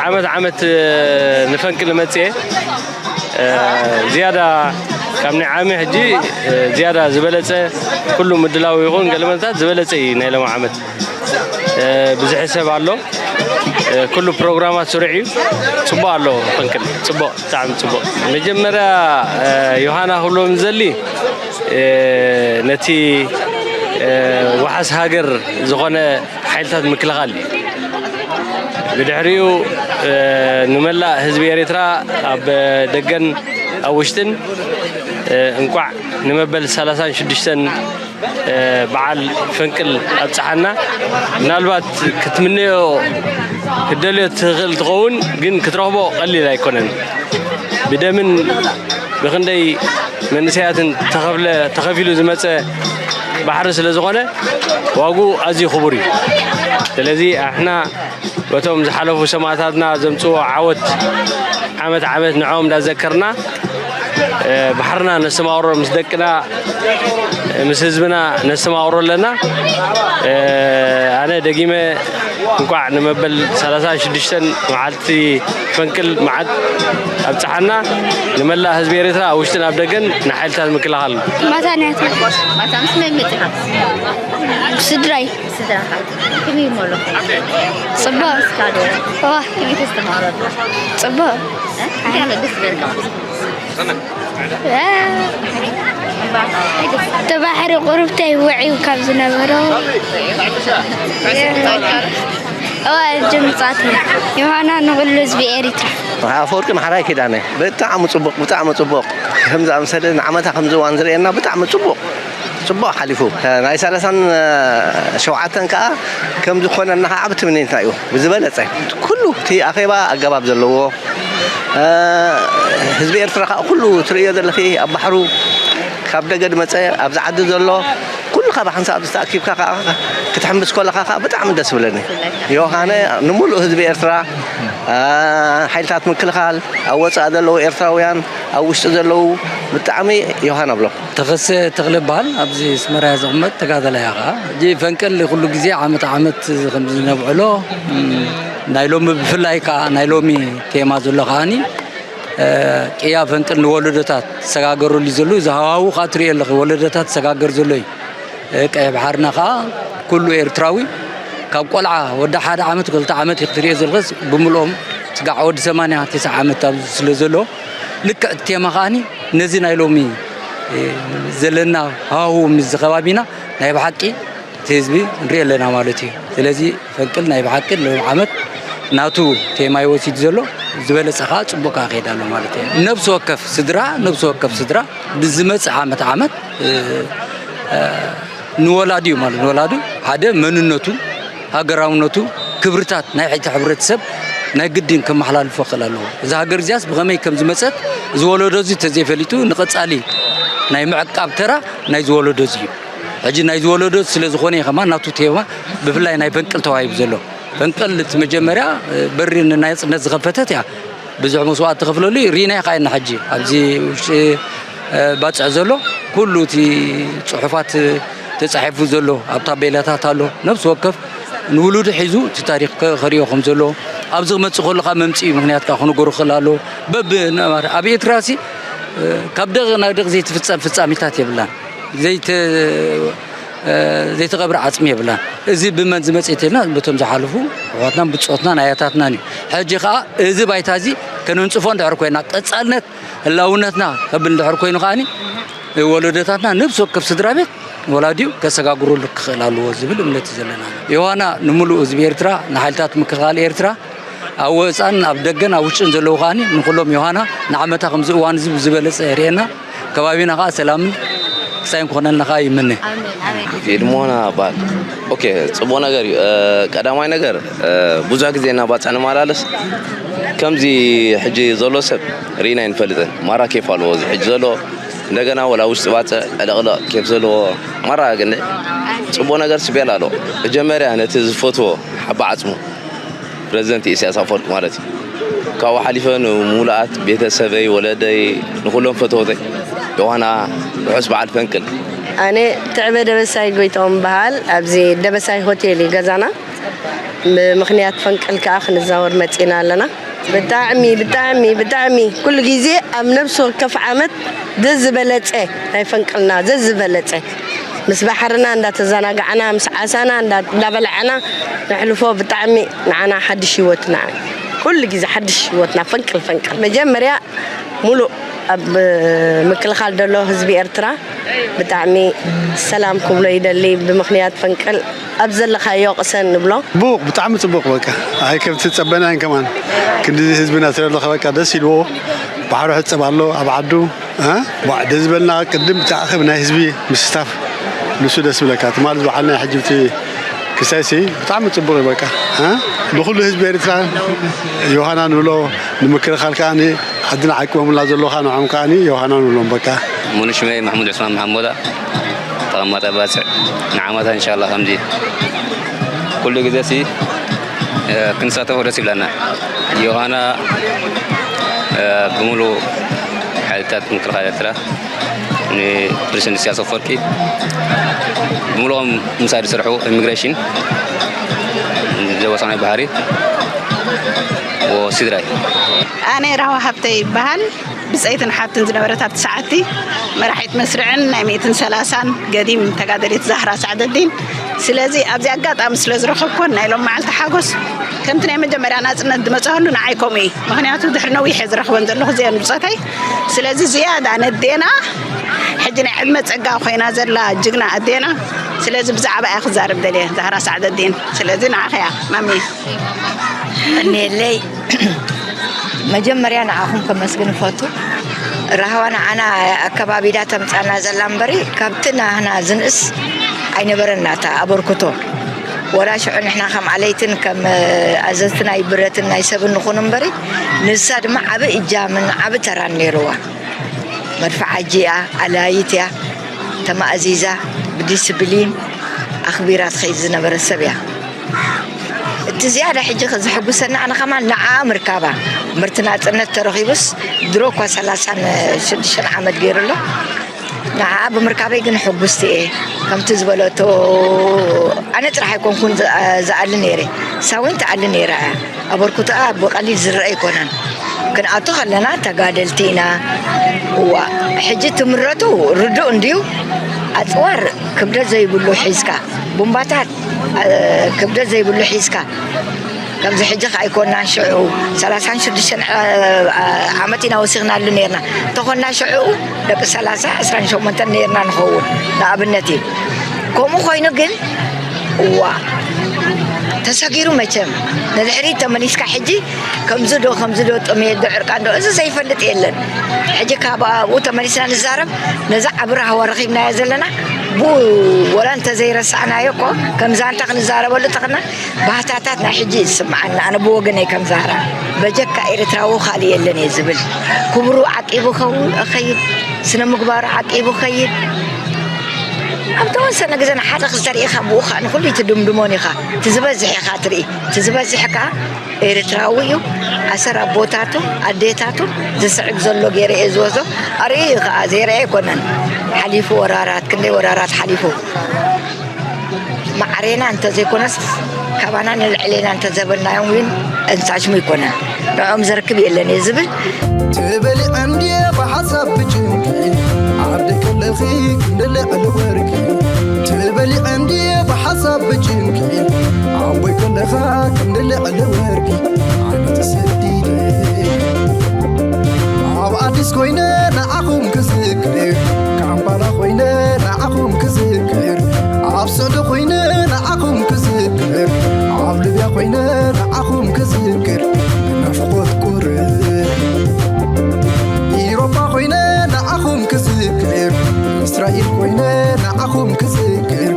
ዓመት ዓመት ንፈንቅል መፅእ። ዝያዳ ካብ ናይ ዓሚ ሕጂ ዝያዳ ዝበለፀ ኩሉ ምድላው ይኹን ገለመታት ዝበለፀ እዩ ናይ ሎሚ ዓመት። ብዙሕ ሰብ ኣሎ። ኩሉ ፕሮግራማት ስሩዕ እዩ። ፅቡቅ ኣሎ። ፈንቅል ፅቡቅ፣ ብጣዕሚ ፅቡቅ። መጀመርያ ዮሃና ክብሎም ዘሊ ነቲ ዋሓስ ሃገር ዝኾነ ሓይልታት ምክልኻል እዩ። ብድሕሪኡ ንመላእ ህዝቢ ኤርትራ ኣብ ደገን ኣብ ውሽጥን እንቋዕ ንመበል ሰላሳን ሽዱሽተን በዓል ፈንቅል ኣብፀሓና። ምናልባት ክትምነዮ ክትደልዮ ትኽእል ትኸውን፣ ግን ክትረኽቦ ቀሊል ኣይኮነን። ብደምን ብኽንደይ መንእሰያትን ተኸፍለ ተኸፊሉ ዝመፀ ባሕሪ ስለ ዝኾነ ዋግኡ ኣዝዩ ክቡር እዩ። ስለዚ ኣሕና በቶም ዝሓለፉ ሰማእታትና ዘምፅዎ ዓወት ዓመት ዓመት ንዕኦም እንዳዘከርና ባሕርና ነስተማቕሮ ምስ ደቅና ምስ ህዝብና ነስተማቕሮ ኣለና። ኣነ ደጊመ እንኳዕ ንመበል ሰላሳ ሽዱሽተ መዓልቲ ፈንቅል መዓት ኣብፀሓና። ንመላእ ህዝቢ ኤርትራ ኣብ ውሽጥን ኣብ ደገን ንሓይልታት ምክልኻል። ማታንያት ማታ ምስ መን መፂኻ? ስድራይ ስድራኻ ከመይ እሞ ኣለኹ? ፅቡቅ እስካዶ ዋ ከመይ ተስተማቕረሉ? ፅቡቅ እንታይ ኣሎ ደስ ዝበልካ? ተባሕሪ ቁርብተይ ውዒው ካብ ዝነበሮ እዋ እጅ ምጻት ዮሃና ንኩሉ ህዝቢ ኤሪትራ ኣፈወርቂ መሓራይ ኪዳነ። ብጣዕሚ ፅቡቅ፣ ብጣዕሚ ፅቡቅ። ከምዚ ኣምሰለ ንዓመታ ከምዚ እዋን ዝርእየና ብጣዕሚ ፅቡቅ፣ ፅቡቅ ሓሊፉ። ናይ ሰላሳን ሸውዓተን ከዓ ከምዚ ኮነና ከዓ ዓቢ ትምኒትና እዩ። ብዝበለፀ ኩሉ እቲ ኣኼባ ኣገባብ ዘለዎ፣ ህዝቢ ኤርትራ ከዓ ኩሉ ትርእዮ ዘለኺ ኣብ ባሕሩ ካብ ደገ ዝመፀ ኣብዚ ዓዲ ዘሎ ኩሉ ካብ ሓንሳብ ዝተኣኪብካ ከዓ ክትሕምስ ከለካ ከዓ ብጣዕሚ ደስ ብለኒ። ዮሃነ ንምሉእ ህዝቢ ኤርትራ፣ ሓይልታት ምክልኻል፣ ኣብ ወፃኢ ዘለዉ ኤርትራውያን፣ ኣብ ውሽጢ ዘለዉ ብጣዕሚ ዮሃን ኣብሎም። ተኸሰ ተኽለ እበሃል። ኣብዚ ኣስመራ እየ ዝቕመጥ። ተጋዳላይ እየ ኸዓ። ሕጂ ፈንቅል ኩሉ ግዜ ዓመት ዓመት ከምዚ ነብዕሎ፣ እም፣ ናይ ሎሚ ብፍላይ ከዓ ናይ ሎሚ ቴማ ዘሎ ከዓኒ፣ እ፣ ቅያ ፈንቅል ንወለዶታት ዝሰጋገረሉ እዩ ዘሎ። እዚ ሃዋሁ ከዓ ትሪኦ ኣለኺ፣ ወለዶታት ዝሰጋገር ዘሎ እዩ። ቀይሕ ባሕርና ከዓ ኩሉ ኤርትራዊ ካብ ቆልዓ ወዲ ሓደ ዓመት ክልተ ዓመት እዩ ክትሪኦ ዘለኽስ ብምልኦም ስጋዕ ወዲ ሰማንያ ተስዓ ዓመት ኣብዚ ስለ ዘሎ ልክዕ እቲ ቴማ ከዓኒ ነዚ ናይ ሎሚ ዘለና ሃሁ ምስ ከባቢና ናይ ብሓቂ እቲ ህዝቢ ንሪኦ ኣለና ማለት እዩ። ስለዚ ፈንቅል ናይ ብሓቂ ሎም ዓመት ናቱ ቴማ ይወሲድ ዘሎ ዝበለፀ ከዓ ፅቡቅ ከዓ ከይድ ኣሎ ማለት እዩ። ነብሲ ወከፍ ስድራ ነብሲ ወከፍ ስድራ ብዝመፅእ ዓመት ዓመት ንወላዲ እዩ ማለት ንወላዱ ሓደ መንነቱ ሃገራውነቱ ክብርታት ናይ ሕይቲ ሕብረተሰብ ናይ ግድን ከመሓላልፎ ክእል ኣለዎ። እዛ ሃገር እዚያስ ብኸመይ ከም ዝመፀት ዝወለዶ እዚ ተዘይፈሊጡ ንቐፃሊ ናይ ምዕቃብ ተራ ናይ ዝወለዶ እዚ እዩ። ሕጂ ናይ ዝወለዶ ስለ ዝኾነ እዩ ከማ ናቱ ቴማ ብፍላይ ናይ ፈንቅል ተዋሂቡ ዘሎ። ፈንቅል እቲ መጀመርያ በሪ ንናጽነት ዝኸፈተት እያ። ብዙሕ መስዋእቲ ተኸፍለሉ እዩ። ሪናይ ኸዓ ኢና ሕጂ ኣብዚ ውሽጢ ባጽዕ ዘሎ ኩሉ እቲ ጽሑፋት ተጻሒፉ ዘሎ ኣብ ታቤላታት ኣሎ። ነፍሲ ወከፍ ንውሉዱ ሒዙ እቲ ታሪኽ ከ- ከርእዮ ከም ዘሎ ኣብዚ ክመጽእ ከሎ ካብ መምጽኢ ምክንያት ከዓ ክነገሩ ክእል ኣሎ። በብ ኣብ ኤርትራ ሲ ካብ ደቕ ናብ ደቕ ዘይትፍጸም ፍጻሜታት የብላን። ዘይተ ዘይተቐብረ ዓጽሚ የብላን። እዚ ብመን ዝመጽእ እንተልና በቶም ዝሓለፉ ኣሕዋትናን ብጾትናን ኣያታትናን እዩ። ሕጂ ከኣ እዚ ባይታ እዚ ከነንጽፎ እንድሕር ኮይና ቀጻልነት ህላውነትና ከብል እንድሕር ኮይኑ ከኣኒ ወለዶታትና ነብሲ ወከፍ ስድራ ቤት ወላዲኡ ከሰጋግረሉ ክኽእል ኣለዎ ዝብል እምነት እዩ ዘለና። ዮሃና ንምሉእ ህዝቢ ኤርትራ፣ ንሓይልታት ምክልኻል ኤርትራ፣ ኣብ ወጻን ኣብ ደገን ኣብ ውሽጥን ዘለዉ ከኣኒ ንኹሎም ዮሃና ንዓመታ ከምዚ እዋን እዚ ብዝበለጸ የርእየና። ከባቢና ከኣ ሰላምን ክሳይን ክኾነልና ከኣ ይምነ። ፊልሞና ባል ኦኬ፣ ጽቡቕ ነገር እዩ። ቀዳማይ ነገር ብዙሕ ግዜ እና ባጽዕ ንመላለስ ከምዚ ሕጂ ዘሎ ሰብ ርኢና ኣይንፈልጥን። ማራ ኬፍ ኣለዎ እዚ ሕጂ ዘሎ እንደገና ወላ ውሽጢ ባጽዕ ዕለቕለቕ ኬፍ ዘለዎ ማራ ግን ጽቡቕ ነገር ስቤል ኣሎ። መጀመርያ ነቲ ዝፈትዎ ሓባ ዓጽሙ ፕረዚደንት ኢሳያስ ኣፈወርቂ ማለት እዩ። ካብኡ ሓሊፈ ንምሉኣት ቤተሰበይ፣ ወለደይ፣ ንኹሎም ፈተውተይ ዮሃና ርሑስ በዓል ፈንቅል። ኣነ ትዕበ ደበሳይ ጎይትኦም በሃል። ኣብዚ ደበሳይ ሆቴል እዩ ገዛና። ብምኽንያት ፈንቅል ከዓ ክንዛወር መፂና ኣለና። ብጣዕሚ ብጣዕሚ ብጣዕሚ ኩሉ ግዜ ኣብ ነብሲ ወከፍ ዓመት ዘዝበለፀ ናይ ፈንቅልና ዘዝበለፀ ምስ ባሕርና እንዳተዘናጋዕና ምስ ዓሳና እንዳበላዕና ነሕልፎ ብጣዕሚ ንዓና ሓድሽ ህይወትና ኩሉ ግዜ ሓድሽ ህይወትና ፈንቅል ፈንቅል መጀመርያ ሙሉእ ኣብ ምክልኻል ዘሎ ህዝቢ ኤርትራ ብጣዕሚ ሰላም ክብሎ ይደሊ ብምኽንያት ፈንቅል ኣብ ዘለኻዮ ቅሰን ንብሎ። ጽቡቕ ብጣዕሚ ጽቡቕ በቃ ኣይ ከምቲ ዝጸበናን ከማን ክንድዚ ህዝብና ስለለኸ በቃ ደስ ኢልዎ ባሕሩ ሕጸብ ኣሎ ኣብ ዓዱ እ ቧዕ ደዝበልና ቅድም ተኣኸብ ናይ ህዝቢ ምስታፍ ንሱ ደስ ብለካ ትማል ዝበዓል ናይ ሕጂ ብቲ ክሳይሲ ብጣዕሚ ጽቡቕ እዩ በቃ እ ንኹሉ ህዝቢ ኤርትራ ዮሃና ንብሎ ንምክልኻል ከኣ ዓድና ዓቂቦምልና ዘለዉ ከኣ ንዖም ከኣ ዮሃና ንብሎም በቃ። ሙሉ ሽመይ ማሕሙድ ዑስማን መሓመዳ ተቐማጣ ባጽዕ ንዓመታ እንሻላ ከምዚ ኩሉ ግዜ ሲ ክንሳተፎ ደስ ይብለና ዮሃና ብምሉ ሓይልታት ምክልኻል ኤርትራ ንፕሬዚደንት ኢሳያስ ኣፈወርቂ ብምልኦም ምሳይ ዝሰርሑ ኢሚግሬሽን ዘወሳናይ ባህሪ ወስድራይ ኣነ ራህዋ ሃብተ ይበሃል። ብጸይትን ሓብትን ዝነበረት ኣብቲ ሰዓቲ መራሒት መስርዕን ናይ ሚእትን ሰላሳን ገዲም ተጋደሊት ዛህራ ሳዕደዲን። ስለዚ ኣብዚ ኣጋጣሚ ስለ ዝረኸብኮን ናይ ሎም መዓልቲ ሓጎስ ከምቲ ናይ መጀመርያ ናጽነት ዝመጽኣሉ ንዓይ ከምኡ እዩ። ምኽንያቱ ድሕሪ ነዊሕ እየ ዝረኽበን ዘለኹ እዚአን ብጾተይ። ስለዚ ዝያዳ ነዴና ሕጂ ናይ ዕድመ ጸጋ ኮይና ዘላ ጅግና ኣዴና። ስለዚ ብዛዕባ እያ ክዛረብ ደልየ ዛህራ ሳዕደዲን። ስለዚ ንዓኸያ ማሚ። እኔለይ መጀመርያ ንዓኹም ከመስግን እፈቱ። ራህዋ ንዓና ኣከባቢዳ ተምጻና ዘላ እምበሪ ካብቲ ናህና ዝንእስ ኣይነበረና እታ ኣበርክቶ። ወላ ሽዑ ንሕና ከም ኣለይትን ከም ኣዘዝቲ ናይ ብረትን ናይ ሰብን ንኹን እምበሪ ንሳ ድማ ዓቢ እጃምን ዓቢ ተራን ነይርዋ። መድፍዓጂ እያ፣ ኣላይት እያ፣ ተማእዚዛ ብዲስፕሊን ኣኽቢራ ትኸይድ ዝነበረት ሰብ እያ። እቲ ዝያዳ ሕጂ ዘሕጉሰና ኣነ ከማን ንዓኣ ምርካባ ምርቲ ናፅነት ተረኺቡስ ድሮ እኳ ሰላሳን ሽዱሽተን ዓመት ገይሩ ኣሎ። ንዓኣ ብምርካበይ ግን ሕጉስቲ እየ። ከምቲ ዝበለቶ ኣነ ጥራሕ ኣይኮንኩን ዝኣሊ ነይረ፣ ሳዊን ትኣሊ ነይራ እያ። ኣበርክቶኣ ብቐሊል ዝረአ ኣይኮነን። ክንኣቱ ከለና ተጋደልቲ ኢና። እዋ ሕጂ ትምረቱ ርዱእ እንድዩ። ኣጽዋር ክብደት ዘይብሉ ሒዝካ፣ ቡምባታት፣ እ፣ ክብደት ዘይብሉ ሒዝካ፣ ከምዚ ሕጂ ከኣ ኣይኮናን፣ ሽዑ ሰላሳን ሽዱሽተን ዓ-፣ ዓመት ኢና ወሲኽናሉ ነይርና። እንተኾንና ሽዑ ደቂ ሰላሳ፣ ዕስራን ሸሞንተን ነይርና ንኸውን፣ ንኣብነት እዩ። ከምኡ ኮይኑ ግን፣ እዋ፣ ተሰጊሩ መቸም። ንድሕሪት ተመሊስካ ሕጂ ከምዚ ዶ፣ ከምዚ ዶ፣ ጥሜት ዶ፣ ዕርቃን ዶ፣ እዚ ዘይፈልጥ የለን። ሕጂ ካብ ኣብኡ ተመሊስና ንዛረብ፣ ነዛ ዓቢ ራህዋ ረኺብናያ ዘለና፣ ብኡ ወላ እንተዘይረሳዕናዮ እኮ፣ ከም ዛንታ ክንዛረበሉ ተኽና፣ ባህታታት ናይ ሕጂ ይስምዓና። ኣነ ብወገነይ ከም ዛራ፣ በጀካ ኤርትራዊ ካልእ የለን እየ ዝብል። ክብሩ ዓቂቡ ኸውን፣ እኸይድ፣ ስነ ምግባሩ ዓቂቡ ኸይድ። ኣብ ተወሰነ ግዜ ንሓደ ክልተ ርኢኻ፣ ብኡ ኸኣ ንኹሉ ኣይትድምድሞን ኢኻ። እቲ ዝበዝሕ ኢኻ ትርኢ። እቲ ዝበዝሕ ከኣ ኤርትራዊ እዩ። ኣሰር ኣቦታቱ፣ ኣዴታቱ ዝስዕብ ዘሎ ገይረ እየ ዝወስዶ። ኣርእዩ እዩ ከኣ፣ ዘይረኣየ ኣይኮነን። ሓሊፉ ወራራት፣ ክንደይ ወራራት ሓሊፉ። ማዕሬና እንተዘይኮነስ፣ ካባና ንልዕሌና እንተዘበልናዮም እውን እንሳሽሙ ኣይኮነን። ንዕኦም ዘርክብ የለን እየ ዝብል። ትበሊዐ እንድየ ብሓሳብ ብጭንቂ፣ ዓደይ ከለኺ ክንዲ ልዕሊ ወርቂ። ትበሊዐ እንድየ ብሓሳብ ብጭንቂ፣ ዓቦይ ከለኻ ክንዲ ልዕሊ ወርቂ። ኣነ ተሰዲደ ኣብ ኣዲስ ኮይነ ንዓኹም ክዝክር፣ ካምፓላ ኮይነ ንዓኹም ክዝክር፣ ኣብ ስዑዲ ኮይነ ንዓኹም ክዝክር፣ ኣብ ሊብያ ኮይነ ንዓኹም ክዝክር፣ ብናፍቖት ቁርብ። ኢሮጳ ኮይነ ንዓኹም ክዝክር፣ እስራኤል ኮይነ ንዓኹም ክዝክር፣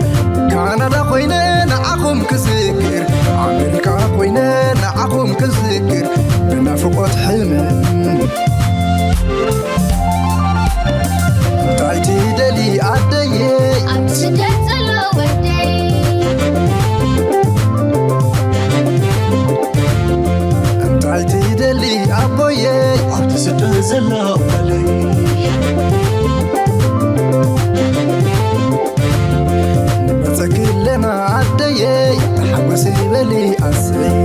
ካናዳ ኮይነ ንዓኹም ክዝክር፣ ኣሜሪካ ኮይነ ንዓኹም ክዝክር፣ ብናፍቖት ሕምም። እንታይ ትደሊ ኣደየይ? ኣብ ስደት ዘሎ ወደይ። እንታይ ትደሊ ኣቦየይ? ኣብቲ ስደት ዘሎ ጓለይ። ንመጸኪ ኣለና ኣደየይ፣ ተሓጎሲ በሊ ኣሰይ።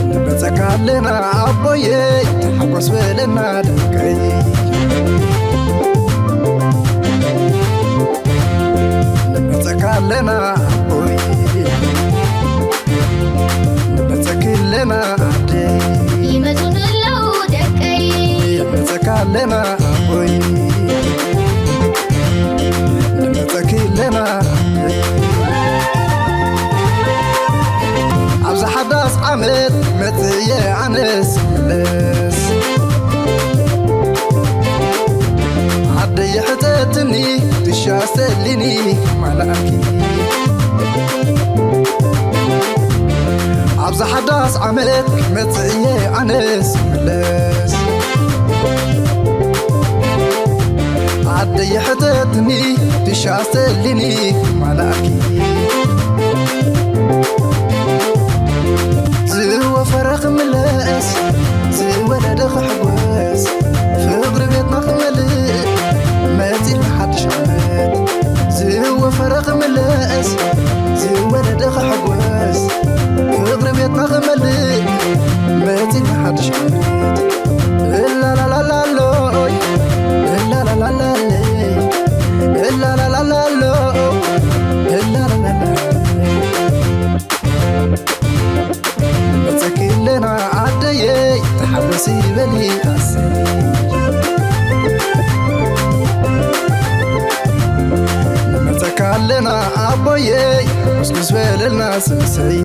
ንመጸካ ኣለና ኣቦየይ፣ ተሓጎስ በለና ደቀይ። ንመጸካ ኣለና ኣቦይ፣ ንመጸኪ ኣለና ኣደይ። ይመጹን ኣለዉ ደቀይ። ንመጸካ ኣለና ኣቦይ፣ ንመጸኪ ኣለና ኣደይ። ኣብዛ ሓዳስ ዓመት መጽእ እየ ኣነስ ክምለስ። ኣደይ ሕተትኒ ትሻ ሰሊኒ ማላኪ። ኣብዛ ሓዳስ ዓመት መጽእ እየ ኣነስ ክምለስ። ኣደይ ሕተትኒ ትሻ ሰሊኒ ማላኪ። ዝወፈረ ክምለስ፣ ዝወለደ ክሕጎስ፣ ፍቕሪ ቤትና ክመልእ፣ መጺና ሓድሽ ዓመት። ዝወፈረ ክምለስ፣ ዝወለደ ክሕጎስ፣ ፍቕሪ ቤትና ክመልእ፣ መጺና ሓድሽ ዓመት። እላላላላሎይ፣ እላላላላለይ፣ እላላላላሎ፣ እላላላላ። ንመጸኪ ኣለና ኣደየይ፣ ተሓጎሲ በሊ ኣሰይ። ንመጸካ ኣለና ኣቦየይ፣ ጎስጎስ በለልና ስሰይ።